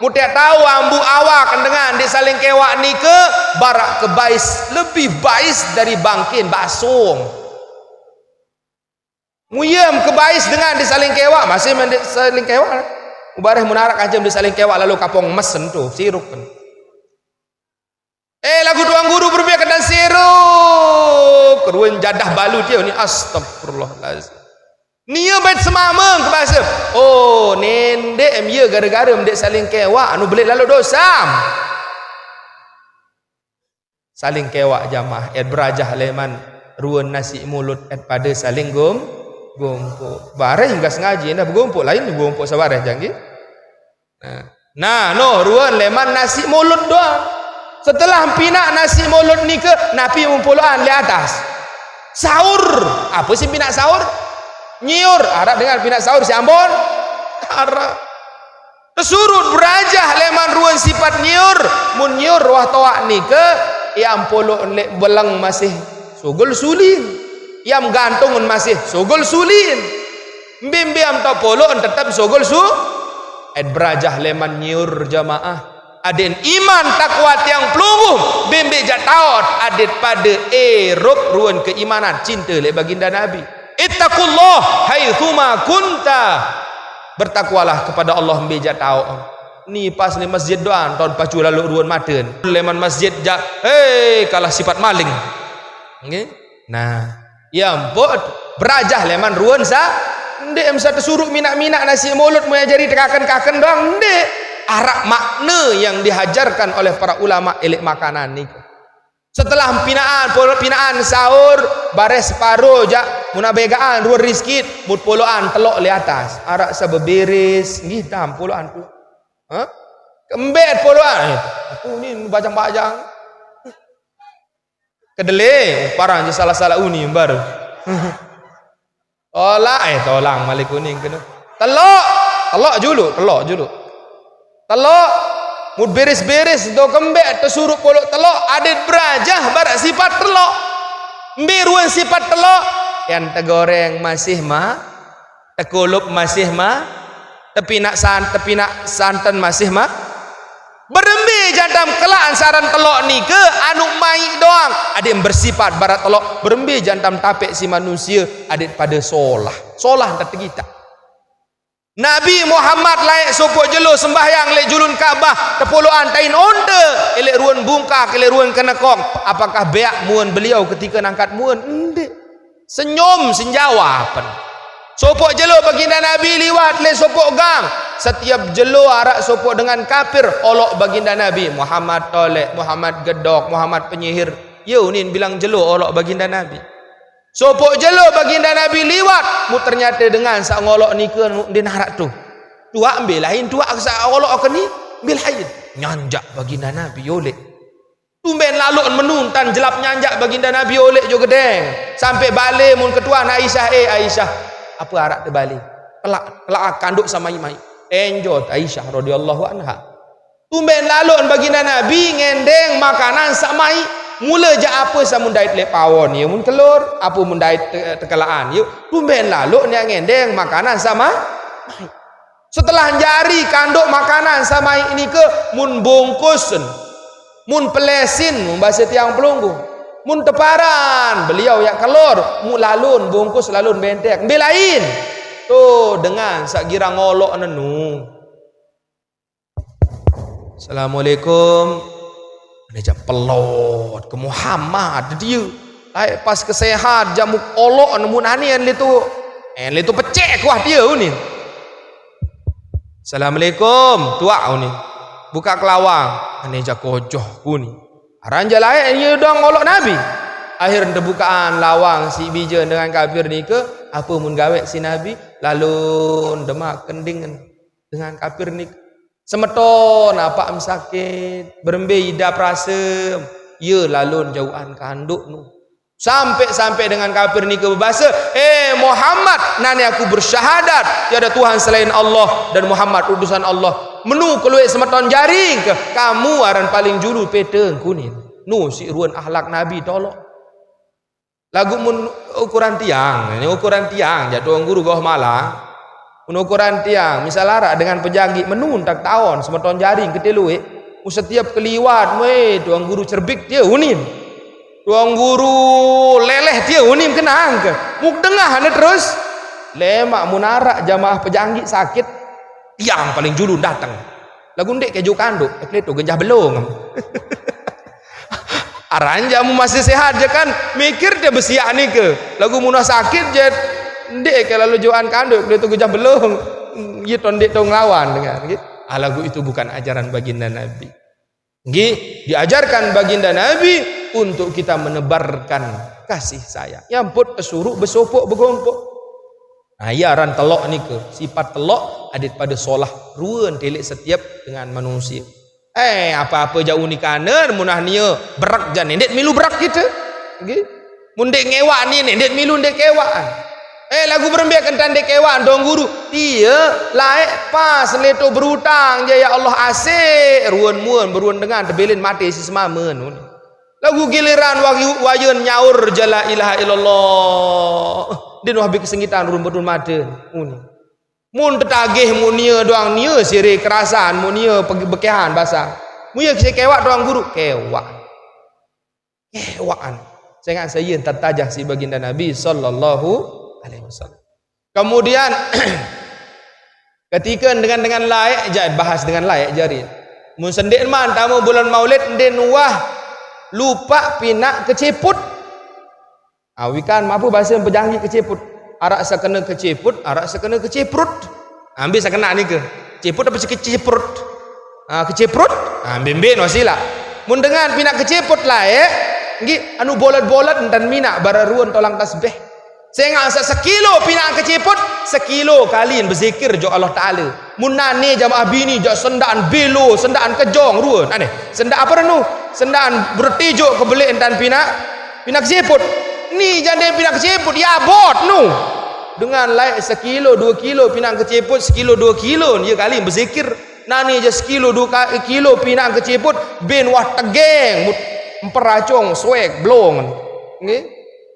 Muteq tao ambu awak dengan ndeq saling kewaq nike, baraq kebais, lebih bais dari bangkin basong. Muyem kebais dengan ndeq saling kewaq, masih men ndeq saling kewaq. Mubareh mun araq kancem ndeq saling kewaq, lalu kapong mes ento, siruk. Eh, laguq tuan guru berembe kedan siruk. Keruen jadah balu tie ni, astagfirullahalazim. Nie bait semameng kebase. Oh, ndeq em ye gare-gare ndeq saling kewaq, anu beleq lalo dosam. Saling kewaq jamaah, et berajah leman ruen nasi mulut et pade saling gom-, Gompok. Bareh gas ngaji, nah begompok lain gompok sabareh janggi. Nah. Nah, no, ruan leman nasi mulut doang. Setelah pinak nasi mulut nika, Nabi mumpoloan le atas. Sahur. Apa sih pinak sahur? Nyiur. Arak dengar pinak sahur si Ambon? Arak. Tesurut berajah leman ruan sifat nyiur. Mun nyiur wah toak nika, iam polok lek beleng masih sugul sulin. Iam gantung masih sugul sulin. Mbimbiam tok polok tetap sugul su. Et berajah leman nyiur jamaah. Aden iman takwa tiang pelungguh, bimbi jak taot, adet pada erup ruan keimanan, cinta lek baginda Nabi. Ittaqullah haitsuma kunta. Bertakwalah kepada Allah mbeja taok. Ni pas ni masjid doang, taun pacu lalu ruan maten. Leman masjid jak, hei, kalah sifat maling. Nggih. Nah, ya ampun, berajah leman ruan sa. Ndik em sa tesuruk minak-minak nasi mulut mau ajari tekaken-kaken doang, ndik. Arak makna yang dihajarkan oleh para ulama elek makanan ni. Setelah pinaan, pol-, pinaan sahur, bareh separo jak, mun abegaan ruan riskit, mut poloan telok le atas. Arak sabeberes, nggih tam poloan tu. Hah? Kembet poloan. Eh, aku ni bajang-bajang. Kedele, parang je salah-salah uni baru. Tolak, eh, tolang malik kuning kena. Telok, telok julu, telok julu. Telok, mut beres-beres do kembek tesuruk polok telok, adet berajah barak sifat telok. Mbiruan sifat telok, yang tegoreng masih ma, tekulup masih ma, tepinak san-, tepinak santan masih ma. Berembe jantam kelak ansaran telok nika anu maik doang, adik bersifat barat telok. Berembe jantam tapek si manusia, adik pada solah. Solah entah tegita. Nabi Muhammad laek sopok jelo sembahyang lek julun Ka'bah, tepoloan tain onde, elek ruan bungkak, elek ruan kenekong. Apakah beak muan beliau ketika nangkat muan? Ndik. Senyum senjawa pen. Sopok jelo baginda Nabi liwat lek sopok gang. Setiap jelo arak sopok dengan kafir, olok baginda Nabi, Muhammad tolek, Muhammad gedok, Muhammad penyihir. Ye unin bilang jelo olok baginda Nabi. Sopok jelo baginda Nabi liwat, mu ternyata dengan sak ngolok nika nu din arak tu. Tuak mbe lain, tuak sak ngolok ke ni, mbe lain. Nyanjak baginda Nabi olek. Tumben lalok menuntan jelap nyanjak baginda Nabi olek jo gedeng. Sampai bale mun ketuan Aisyah, eh Aisyah, apa arak tebale? Kelak, kelak kanduk sama imai. Enjot Aisyah radhiyallahu anha. Tumben lalok baginda Nabi ngendeng makanan sak mai. Mula jak apa samun dait lek pawon, ya mun kelor, apa mun dait te-, tekelaan, ya. Tumben lalok nia ngendeng makanan sak mai. Setelah jari kanduk makanan sak mai nika mun bungkus, mun pelesin, mun bahasa tiang pelungguh, mun teparan, beliau yak kelor, mu lalun bungkus lalun bentek, mbe lain. Tu dengan sak girang olok nenu. Assalamualaikum. Ini jam pelot ke Muhammad dia. Laik pas kesehat jamu olok nemu nani en litu. En litu pecek kuah dia ni. Assalamualaikum, tuak ni. Buka kelawang. Ini jakojoh ku ni. Aran jalai ye dong olok Nabi. Akhir tebukaan lawang si bija dengan kafir nika, apa mun gawek si Nabi, lalu demak kending dengan kafir nika. Semeton apa em sakit, berembe idap rasem, ye lalun jauhan kanduk nu. Sampai-sampai dengan kafir nika berbahasa, "Eh Muhammad, nani aku bersyahadat tiada Tuhan selain Allah dan Muhammad utusan Allah." Menu keluar semeton jaring ke, kamu aran paling julu peteng kuning. Nu si ruan akhlak Nabi tolok. Lagu mun ukuran tiang, ini ukuran tiang, jatuh guru goh malang. Mun ukuran tiang, misal arak dengan pejanggi, menun tak taon, semeton jaring ketelui. Mu setiap keliwat, mue, tuang guru cerbik dia unin. Tuang guru leleh dia unin kenang ke. Muk dengah ane terus. Lemak mun arak jamaah pejanggi sakit, tiang paling julun datang. Lagu ndik keju kanduk, ekle tu genjah belung. Aran jamu masih sehat je kan, mikir dia besiak nika. Lagu munah sakit je, ndik ke lalu juan kanduk, dia tu genjah belung. Ye tu ndik tu ngelawan dengan, gitu. Ah, lagu itu bukan ajaran baginda Nabi. Nggih, diajarkan baginda Nabi untuk kita menebarkan kasih sayang. Yang put pesuruh besopok begompok. Nah, iya aran telok nika. Sifat telok adat pada solah ruan telik setiap dengan manusia. Eh, apa-apa jauh ni kanan, munah nia berak jan, ndeq milu berak kita. Nggih. Mun ndeq ngewak ni, ndeq milu ndeq kewak. Eh, lagu berembe kentan ndeq kewak, Tuan Guru. Iya, laeq pas leto berutang je, ya Allah, asik, ruan muan, beruan dengan, tebelin mate si semamen. Lagu giliran wagi-, wayen nyaur je la ilaha illallah. Din wah bi kesengitan ruan betul mate. Uni. Mun tetagih mun nia doang nia sire kerasan, mun nia pegi-, bekehan basang. Mun ia kise kewak doang Guru, kewak. Kewakan. Sengaq saq ie tetajah siq Baginda Nabi sallallahu alaihi wasallam. Kemudian, ketika dengan-dengan laeq, jaq bahas dengan laeq jari. Mun sendeq man tame bulan Maulid, ndeq nuah lupaq pinaq keciput. Ah, wikan mapu base pejanggi keciput. Araq saq kene keciput, araq saq kene keciprut. Ambil saq kene nike. Ciput apa sih keciprut? Ah, keciprut? Ah, ambil mbe no silaq. Mun dengan pinaq keciput laeq, nggih, anu bolet-bolet entan minaq bara ruan tolang tasbih. Sengaq saq sekilo pinaq keciput, sekilo kali bezikir jok Allah Taala. Mun nane jamaah bini jaq sendaan belo, sendaan kejong ruan. Ane, sendaan apa nu? Sendaan bertijuk kebeleq entan pinaq, pinaq keciput. Ni jande pinaq keciput, ya bot nu. Dengan laeq sekilo, dua kilo pinaq keciput, sekilo, dua kilo, ye kali bezikir. Nani je sekilo dua ka-, kilo pinaq keciput, bin wah tegeng, mut-, mperacong, swek, blong. Nggih.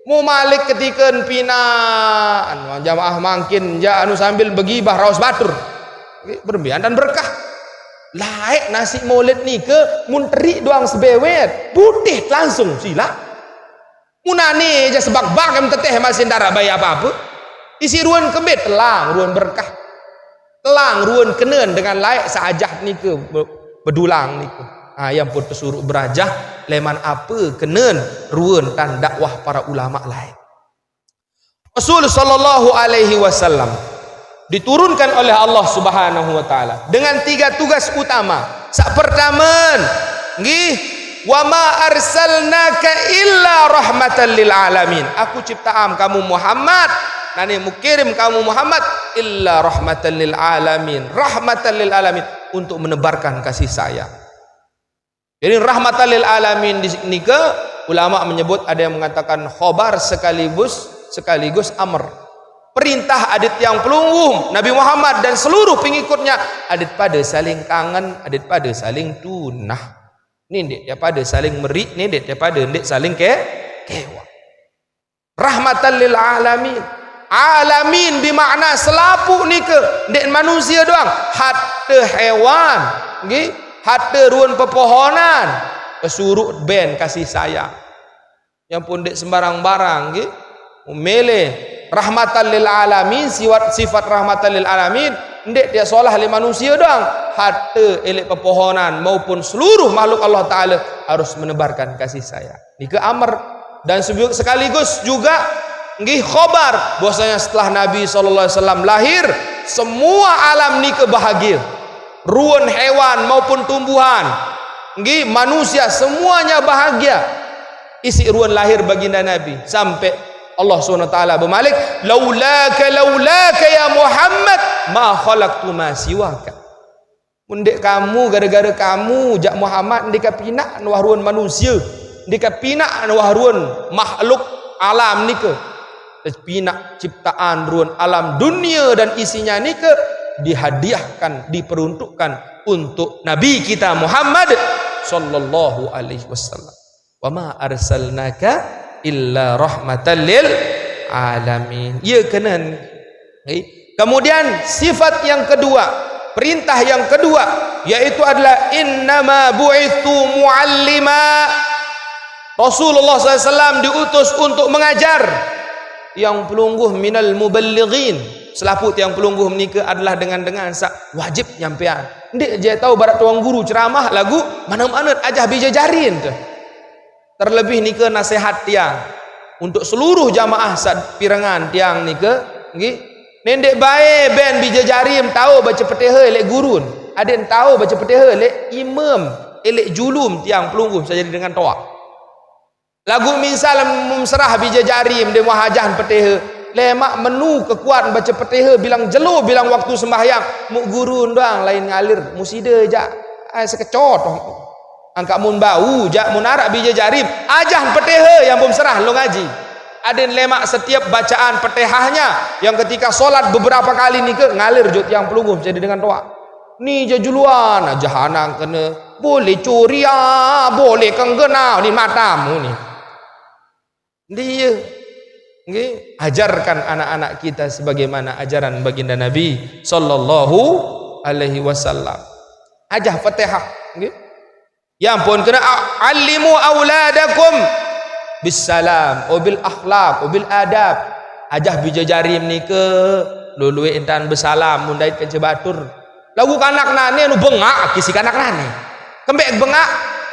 Mu malik ketiken pinaq, anu, jamaah mangkin, ja, anu, sambil begibah raos batur. Nggih, berembe entan berkah. Laeq nasiq Maulid nike mun teriq doang sebewet, putih langsung silaq. Munane ja sebak-bak em teteh masih ndaraq bai apa-apa. Isiq ruan kembe telang, ruan berkah. Telang ruan kenen dengan laeq seajah nike be-, bedulang nike. Ha, yang pun tesuruq berajah leman apa kenen ruan tan dakwah para ulama laeq. Rasul sallallahu alaihi wasallam diturunkan oleh Allah Subhanahu wa taala dengan tiga tugas utama. Saq pertame, nggih, "Wa ma arsalnaka illa rahmatan lil alamin." Aku ciptaam kamu Muhammad, nani mukirim kamu Muhammad illa rahmatan lil alamin, rahmatan lil alamin, untuk menebarkan kasih sayang. Jadi rahmatan lil alamin di nika ulama menyebut ada yang mengatakan khobar sekaligus, sekaligus amr. Perintah adat tiang pelungguh Nabi Muhammad dan seluruh pengikutnya adat pada saling kangen, adat pada saling tunah. Ni ndeq tiap pada saling meriq, ni ndeq tiap pada ndeq saling ke-, kewak. Rahmatan lil alamin. Alamin bimakna selapuq nike, ndeq manusie doang, hatte hewan, nggih, hatte ruen pepohonan, kesuruq ben kasih sayang. Yang pun ndeq sembarang barang, nggih. Mele rahmatan lil alamin, siwat-, sifat rahmatan lil alamin, ndeq dia solah leq manusie doang, hatte eleq pepohonan maupun seluruh makhluk Allah Taala harus menebarkan kasih sayang. Nike amr. Dan sebu-, sekaligus juga nggih khobar bahwasanya setelah Nabi sallallahu alaihi wasallam lahir, semua alam nike bahagia. Ruen hewan maupun tumbuhan, nggih manusia semuanya bahagia. Isiq ruen lahir baginda Nabi sampai Allah Subhanahu wa taala bemalik, "Laulaka, laulaka ya Muhammad, ma khalaqtu ma siwaka." Mun ndeq kamu, gara-gara kamu, jaq Muhammad, ndeq kapinaq nuah ruen manusie, ndeq kapinaq nuah ruen makhluk alam nike. Terpinaq ciptaan ruen alam dunia dan isinya nike dihadiahkan, diperuntukkan untuk Nabi kita Muhammad sallallahu alaihi wasallam. "Wa ma arsalnaka illa rahmatan lil alamin." Iya kenen. Okey. Kemudian sifat yang kedua, perintah yang kedua, yaitu adalah, "Innama bu'itsu muallima." Rasulullah sallallahu alaihi wasallam diutus untuk mengajar. Tiang pelungguh minal muballighin. Selapuq tiang pelungguh menika adalah dengan-dengan saq wajib nyampean. Ndeq je tao barak tuang guru ceramah laguq manut-manut ajah bije jari ente. Terlebih nike nasehat tiang untuk seluruh jamaah saq pirengan tiang nike, nggih. Nendeq bae ben bije jari em tao bace Petihe leq gurun, adeq tao bace Petihe leq imem, leq julum tiang pelungguh saq jari dengan toaq. Laguq misal em serah bije jari em ndeq muah ajah Petihe, Lemak menu kekuatan baca Fatihah bilang jelo, bilang waktu sembahyang. Muk guru doang lain ngalir, musida jak. Ai sekecot. Angkat mun bau jak, mun arak bija jarim, ajah Fatihah yang belum serah lo ngaji. Adin lemak setiap bacaan Fatihahnya yang ketika sholat beberapa kali nike ngalir jut yang pelungguh jadi dengan toa. Ni jejuluan ajah anak kena boleh curiak, boleh kenggena ni matamu ni. Dia. Nggih, ajarkan anak-anak kita sebagaimana ajaran baginda Nabi sallallahu alaihi wasallam. Ajah Fatihah, nggih. Ya ampun, kena a-, allimu auladakum bis salam, wa bil akhlaq, wa bil adab. Ajah bija jarim nike lului intan besalam mun dait kance batur. Lagu kanak nane nu bengak kisi kanak nane. Kembek bengak,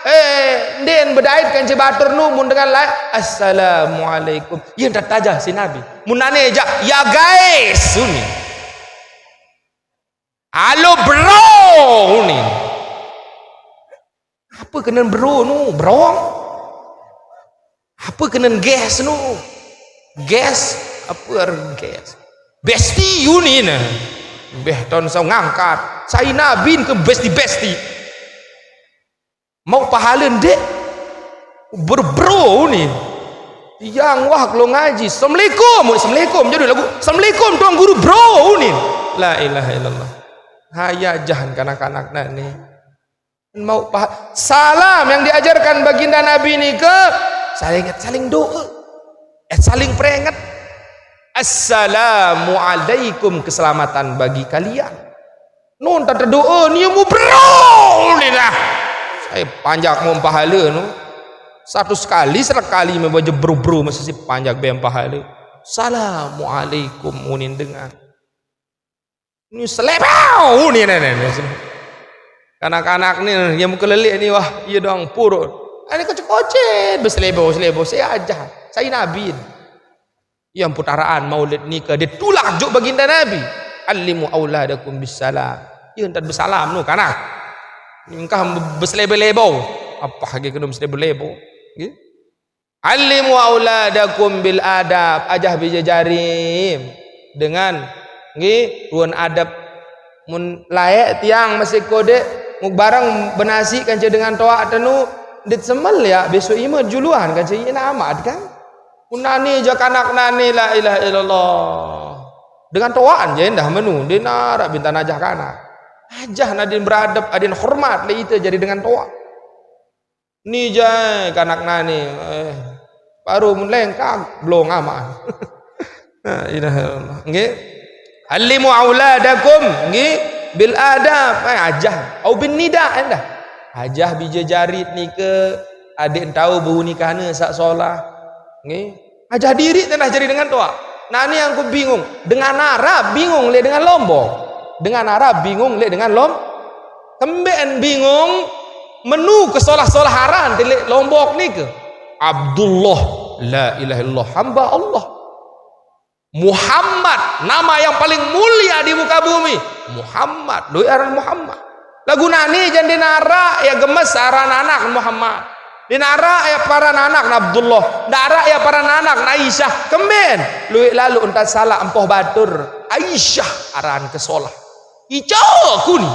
eh, ndin bedait kance batur nu mun dengan lai, "Assalamualaikum." Iya ndak tajah si Nabi. Mun nane jak, "Ya guys," uni. "Halo bro," uni. Apa kena bro nu? Brong? Apa kena gas nu? Gas? Apa arti gas? Besti uni nah. Beh, ton sau ngangkat. Sai Nabi ke besti-besti. Mau pahala ndek? Bro-bro ni. Yang wah kalau ngaji. "Assalamualaikum." Assalamualaikum. Jadi lagu, "Assalamualaikum, Tuan Guru, bro ni." La ilaha illallah. Haya jahan kanak-kanak nak ni. Mau paham? Salam yang diajarkan baginda Nabi ni ke saling, saling doa. Eh, saling peringat. "Assalamualaikum, keselamatan bagi kalian." Nun tak terdoa ni mu bro ni lah. Saya panjak mau pahala nu. Satu sekali, sekali membaca bro-bro masih si panjak bem pahala. "Assalamualaikum," unin dengan. Ni selebau ni, ni, ni, ni. Kanak-kanak ni, yang muka lelik ni, wah, iya dong purut. Ini kocet-kocet, berselebau-selebau, saya ajar. Saya Nabi. Yang putaraan maulid ni ke ditulak juk baginda Nabi. "Allimu auladakum bis salam." Iya entar bersalam nu kanak. Engkah berselebau-lebau. Apa lagi kena berselebau-lebau? Gitu. "Allimu auladakum bil adab," ajah bija jarim dengan nggih ruan adab. Mun laek tiang masih kodek, muk barang benasi kance dengan toak tenu, dit semel ya, besok imat juluan kance ina amat kan. Mun nani ja kanak nani la ilaha illallah. Dengan toak je endah menu, dia narak bintan ajah kanak. Ajah nadin beradab, adin hormat le ite jadi dengan toak. Ni jai kanak nani, eh, baru mun lengkang, belum aman. La ilaha illallah. Nggih. "Allimu auladakum," nggih, "bil adab." Eh, ajah. Au bin nida endah. Ajah bija jarit ni ke adik tahu bau ni kana sak solah. Nggih. Ajah diri tanah jadi dengan toa. Nani yang ku bingung. Dengan Arab bingung le dengan Lombok. Dengan Arab bingung le dengan Lom-, Kemben bingung, menu ke solah-solah aran tilik Lombok ni ke? Abdullah, la ilaha illallah, hamba Allah. Muhammad, nama yang paling mulia di muka bumi. Muhammad, lui aran Muhammad. Lagu nani jan dinarak ya gemes aran anak Muhammad. Dinarak ya paran anak na Abdullah. Darak ya paran anak na Aisyah. Kemben, lui lalu entas salah empoh batur. Aisyah aran ke solah. Ica kuni.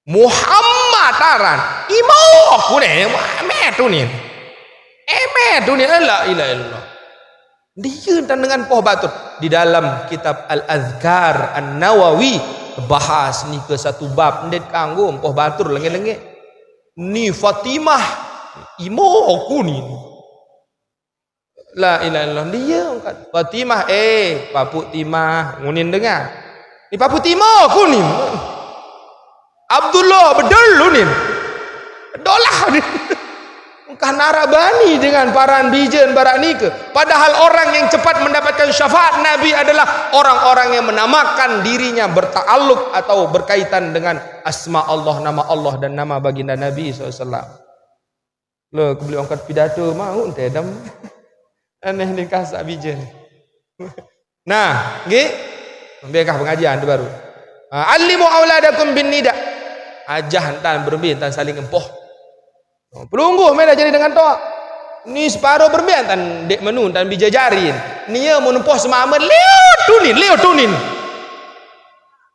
Muhammad aran. Imo kuni. Emet unin. Emet unin. La ilaha illallah. Dia tentang dengan poh batur. Di dalam kitab Al-Azkar An-Nawawi bahas ni ke satu bab ndet kanggo poh batur lenge-lenge. Ni Fatimah. Imo kuni. La ilaha illallah. Dia angkat. Fatimah, eh, papu Timah, ngunin dengar. Ni papu Timah kunin. Abdullah, bedel lu nin. Dolah nin. Engkah narabani dengan paran bijen barak nika. Padahal orang yang cepat mendapatkan syafaat Nabi adalah orang-orang yang menamakan dirinya bertakluk atau berkaitan dengan asma Allah, nama Allah dan nama baginda Nabi sallallahu alaihi wasallam. Lo kebeli angkat pidato mau ente dam. Aneh ni kasak bijen. Nah, nggih. Ambil kah pengajian tu baru. Ha, "Allimu auladakum bin nida." Ajah entan berembe entan saling empoh. Pelungguh mena jadi dengan toa. Ni separuh berembe entan dek menu entan bijajarin. Nia mun nempoh semamen, liu tunin, liu tunin.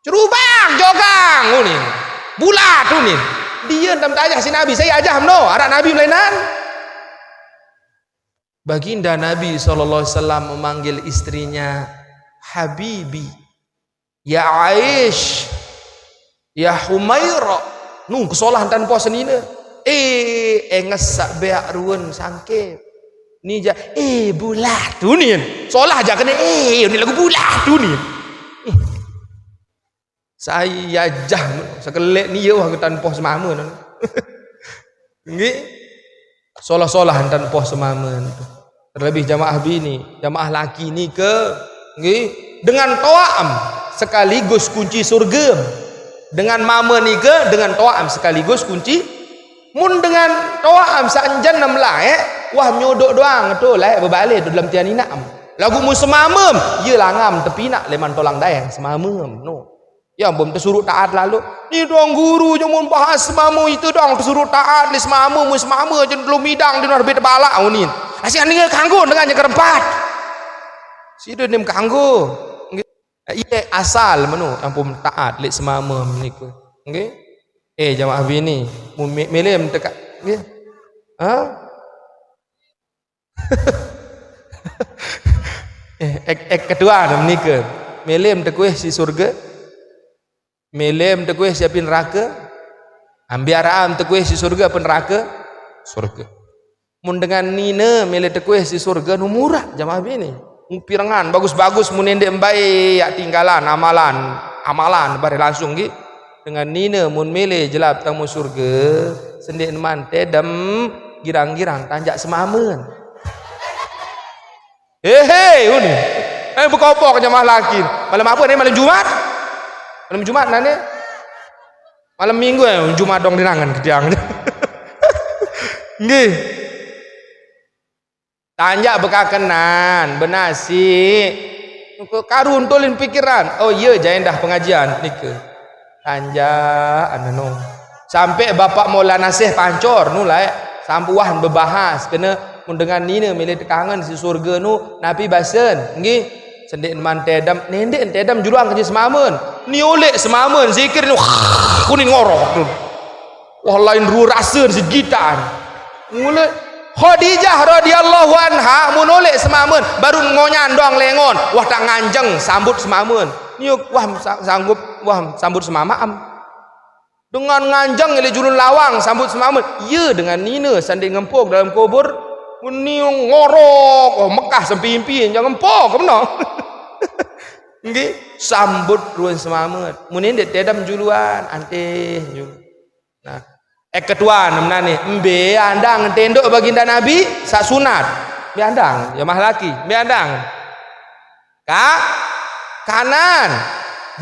Cerubak jogang unin. Bulat unin. Dia entam tajah si Nabi, saya ajah meno, arak Nabi melainan. Baginda Nabi sallallahu alaihi wasallam memanggil istrinya, "Habibi, ya Aish, ya Humaira." Nu kesolah tan puasa nina. Eh, enges sak beak ruen sangkep. Ni ja, eh, bulat tunin. Solah ja kena, eh, ni lagu bulat tunin. Saya jah, sekelek ni ya wah ketan poh semama. Nggih. Solah-solah entan poh semamen. Terlebih jamaah bini, jamaah laki nike, nggih, dengan to'am sekaligus kunci surga. Dengan mama nike, dengan to'am sekaligus kunci. Mun dengan to'am sanjan nem laek, wah nyodok doang tu laek bebalik tu dalam tian inam. Lagu mun semamem, ye langam tepinak leman tolang daeng semamem. No. Ya, bom tersuruh taat lalu. Ni dong guru je mun bahas semama itu dong tersuruh taat le semama, mun semama je belum midang di luar bit balak unin. Asyik ninga kanggo dengan je kerempat. Sida nim kanggo. Nggih. Iya asal menu ampun taat le semama meniku. Nggih. Eh, jamaah bini, mun me- melem teka. Nggih. Ha? Eh, ek, ek ketua dah menika. Melem tekuih si surga. Melem tekuih si api neraka. Ambiaraan tekuih si surga api neraka. Surga. Mun dengan nina mele tekuih si surga nu murah jamaah bini. Pirengan bagus-bagus mun endek embai yak tinggalan amalan. Amalan bareh langsung gi. Dengan nina mun mele jelap tamu surga, sendik neman tedem girang-girang tanjak semamen. Hehe, uni. Eh, bekopok jamaah laki. Malam apa ni? Malam Jumat? Malam Jumat nane? Malam Minggu eh, Jumat dong dinangan ketiang. Nggih. Tanjak bekakenan, benasi. Karun tulin pikiran. Oh iya, jain dah pengajian nika. Tanjak anu no. Sampai Bapak Maulana Syekh Pancor nu lai sampai wah bebahas kena mun dengan nina milih tekangan si surga nu napi basen. Nggih. Sendik man tedam, nendek tedam juluan kerja semamen. Ni olek semamen zikir nu kuning ngorok tu. Wah lain ru rasa segitan. Mula Khadijah radhiyallahu anha mun olek semamen baru ngonyan doang lengon. Wah tak nganjeng sambut semamen. Ni wah sa- sanggup wah sambut semamam. Dengan nganjeng ile julun lawang sambut semamen. Iya dengan nina sanding ngempuk dalam kubur. Ni ngorok, oh Mekah sempimpi jangan empuk kemana. Nggih, sambut ruan semamen. Mun nendek tedam juluan, antih juluan. Nah, eh ketua nemnane, embe andang tendok baginda Nabi sak sunat. Embe andang, jamaah laki, embe andang. Ka kanan.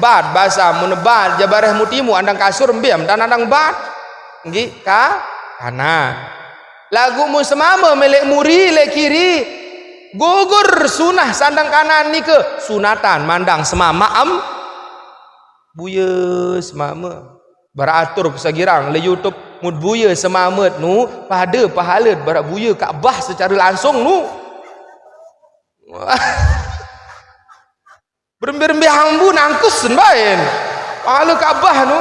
Bat basa mun bat jabareh mutimu andang kasur embe am dan andang bat. Nggih, ka kanan. Lagu mun semama melek muri lek kiri. Gugur sunah sandang kanan nika sunatan mandang semama am. Buya semama. Beratur kesagirang le YouTube mut buya semamet nu pada pahala barak buya Ka'bah secara langsung nu. Berembe-rembe hambu nangkus sembain. Pahala Ka'bah nu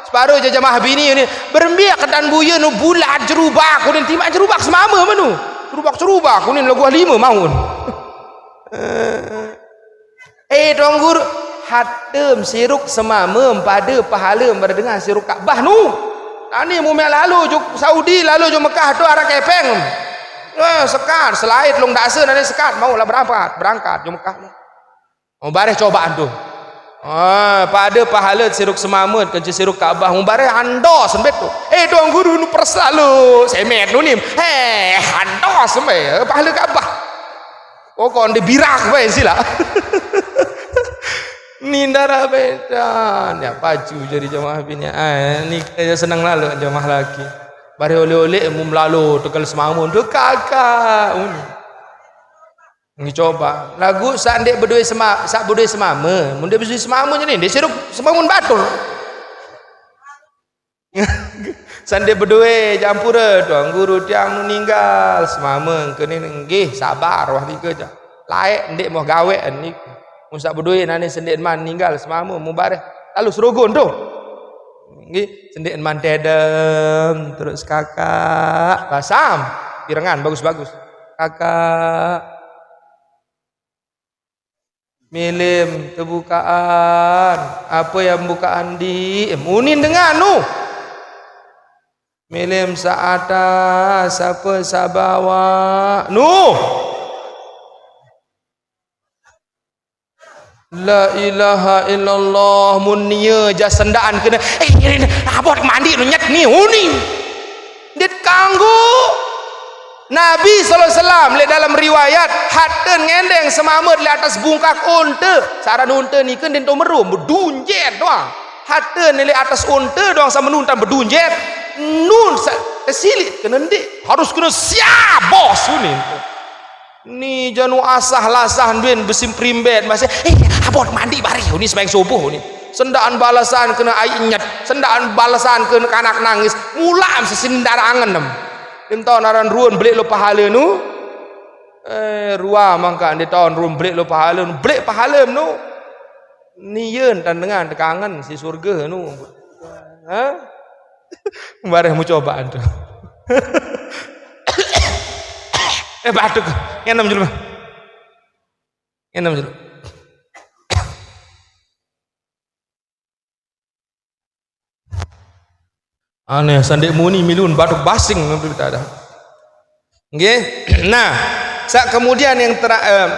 separuh je jamaah bini ni. Berembe ketan buya nu bulat jerubak kunin timak jerubak semama menu. Jerubak-jerubak kunin lagu lima maun. Eh, Tuan Guru, hatem siruk semamem pada pahala pada dengan siruk Ka'bah nu. Tani mumel lalu juk Saudi, lalu juk Mekah tu arah kepeng. Eh, sekat, selait long dasa nani sekat, mau lah berangkat, berangkat juk Mekah. Oh, bareh cobaan tu. Ah, pada pahala siruk semamet, kenci siruk Ka'bah, mubareh ando sembet tu. Eh, Tuan Guru nu perselalu, semet nu nim. Eh, ando sembet, pahala Ka'bah. Oh, kon dibirak bae sila. Ni darah bedan. Ya pacu jadi jamaah bini. Ah, ni kaya senang lalu jamaah laki. Bari oleh-oleh mum lalu tegal semamun tu kakak. Uni. Ni coba. Lagu sak ndek bedue sema, sak bedue semama. Mun ndek bedue semama je ni, ndek siruk semamun batur. Sande bedue jampura Tuan Guru tiang nu ninggal semama kene nggih sabar wah nika ja. Laeq ndeq moh gaweq niku. Mun saq bedoe nane sendeqman ninggal semame mubareh. Lalu serogon tu. Nggih, sendeqman tedem terus kakak. Basam. Pirengan bagus-bagus. Kakak. Milim tebukaan. Apa yang bukaan di? Eh, munin dengan nu. Milim saq atas, apa saq bawaq? Nu. La ilaha illallah, mun nie jaq sendaqan kene, eh, irin, abot mandi nu nyet ni, uni. Ndeq kanggo. Nabi sallallahu alaihi wasallam leq dalem riwayat, hatte ngendeng semamet leq atas bungkak onte. Saran onte nike ndeq to merum, bedunjet doang. Hatte ne leq atas onte doang saq menuntan bedunjet. Nun saq tesiliq kene ndeq, harus kene siap bos unin. Ni janu asah lasah nduin besim primbet masih, eh, abot mandi bari uni sembahyang subuh uni. Sendaqan balesan kene aiq nyet, sendaqan balesan kene kanak nangis, mulam sesin daraq angen nem. Nim taun aran ruun beleq lo pahale nu. Eh, rua mangka ndeq taun ruun beleq lo pahale nu, beleq pahale nu. Ni yen tan dengan tekangen si surge nu. Hah? Bareh mu cobaan tu. Eh, batuk. Ngenem julu. Ngenem julu. Aneh, sandeq muni milun batuk basing, ada. Nggih. Nah, saq kemudian yang tera-, eh,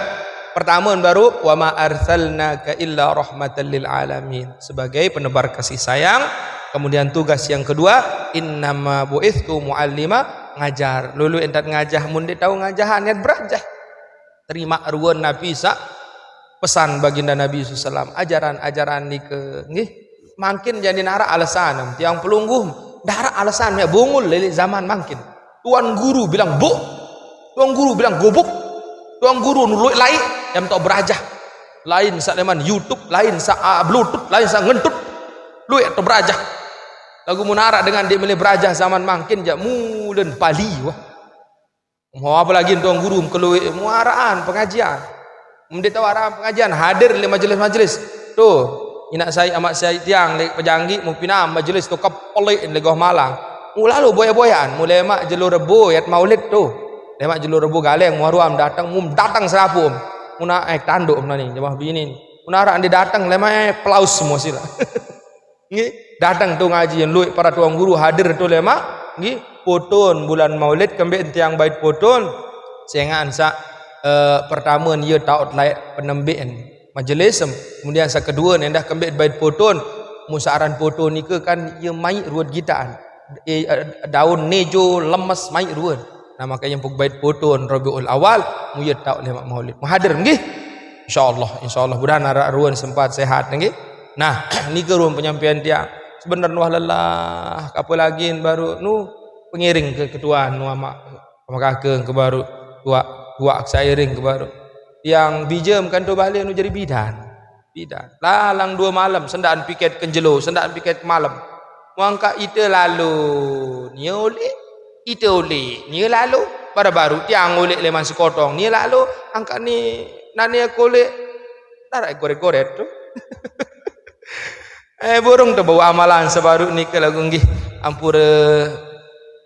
pertama baru, "Wa ma arsalnaka illa rahmatan lil alamin." Sebagai penebar kasih sayang. Kemudian tugas yang kedua, "Innama bu'itstu mu'allima," ngajar. Lulu entat ngajah, mun ndeq tao ngajah, niat berajah. Terimaq ruen Nabi saq pesan Baginda Nabi sallallahu alaihi wasallam, ajaran-ajaran nike, nggih. Mangkin jari ndaraq alesan, tiang pelungguh, ndaraq alesan, meq bungul leq zaman mangkin. Tuan guru bilang buk, tuan guru bilang gubuk, tuan guru nuluq laeq, yang tao berajah. Lain saq leman YouTube, lain saq, ah, Bluetooth, lain saq ngentut. Lueq tao berajah. Laguq mun araq dengan ndeq mele berajah zaman mangkin, jaq mulen pali, wah. Mau apalagi tuan guru kelueq muaraan pengajian. Mun ndeq tao araq pengajian, hadir leq majelis-majelis. Tuh, inaq sai, amaq sai tiang leq Pejanggi, mupinam majelis tu kepelik leq Goh Malang. Mu lalo boyaq-boyaqan, mu lemaq jelo Rebo yat maulid tu. Lemaq jelo Rebo galeng, muaruam dateng, mu dateng serapuq. Mu naek tanduk nani, jemaah bini. Mun araq ndeq dateng, lemaq pelaus semua sila. Nggih, dateng tu ngaji, lueq para tuan guru hadir tu lemaq, nggih, poton bulan Maulid kembeq tiang bait poton. Sengaqan saq, eh, pertame ne ie taoq laeq penembeqn majelis, kemudian saq kedue ne endah kembeq bait poton. Mun saq aran poton nike kan ie maiq ruet gitaqan. Eh, eh, daun nejo lemes maiq ruet. Nah, make nyempuk bait poton Rabiul Awal, mu ie taoq lemaq Maulid. Mu hadir nggih. Insyaallah, insyaallah mudahan araq ruen sempat sehat nggih. Nah, nike ruen penyampaian tiang. Sebener nuah lelah, apalagi baru nu pengiring ke ketuan nu amaq, amaq kakeng ke baru, tuaq, tuaq seiring ke baru. Tiang bijem kan tu balik nu jari bidan. Bidan. Lalang due malem, sendaqan piket ke jelo, sendaqan piket ke malem. Muangkaq ite lalo, nie uleq, ite uleq, nie lalo. Baru-baru tiang uleq leman sekotong, nie lalo, angkaq ni nani aku uleq. Ndaraq goret-goret tu. Eh, burung tebau amalan sebaruq nike laguq nggih. Ampure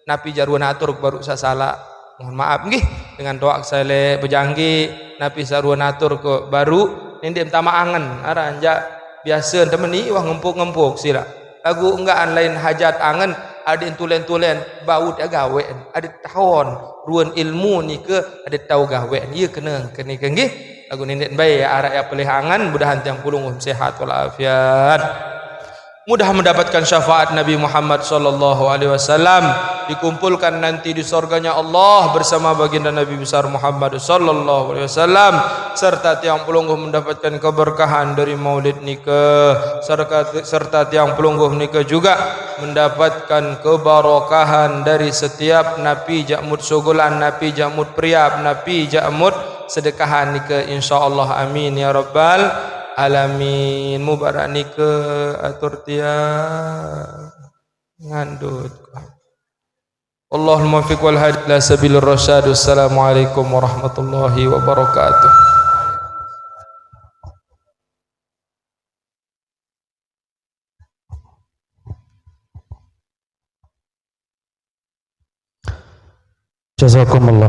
napi jaq ruen atur baruq saq salaq. Mohon maaf nggih. Dengan toaq saq leq bejangge napi saq ruen atur ke baruq, ndeq metamaq angen. Aran jaq biase temeni wah ngempuk-ngempuk silaq. Laguq enggaqan lain hajat angen, adeq tulen-tulen bau te gaweq, adeq taon ruen ilmu nike, adeq tao gaweq. Ie kene, kene ke nggih. Laguq ndeq bae araq ie pelih angen, mudahan tiang pelungguh sehat walafiat. Mudah mendapatkan syafaat Nabi Muhammad sallallahu alaihi wasallam, dikumpulkan nanti di surganya Allah bersama baginda Nabi besar Muhammad sallallahu alaihi wasallam, serta tiang pelungguh mendapatkan keberkahan dari maulid nike, serta, serta tiang pelungguh nike juga mendapatkan keberkahan dari setiap napi jaq mut sugulan, napi jaq mut periap, napi jaq mut sedekahan nike, insyaallah, amin ya rabbal alamin. Mubarak nike atur tiang ngandut. Allahul muwaffiq wal hadi ila sabilir rasyad. Wassalamualaikum warahmatullahi wabarakatuh. Jazakumullah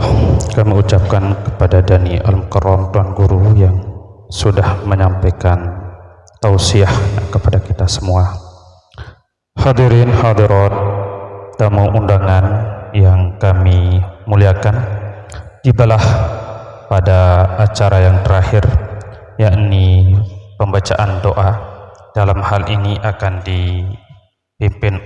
kami ucapkan kepada Dani Al-Mukarram, Tuan Guru, yang sudah menyampaikan tausiah kepada kita semua. Hadirin hadirat, tamu undangan yang kami muliakan, tibalah pada acara yang terakhir, yakni pembacaan doa. Dalam hal ini akan dipimpin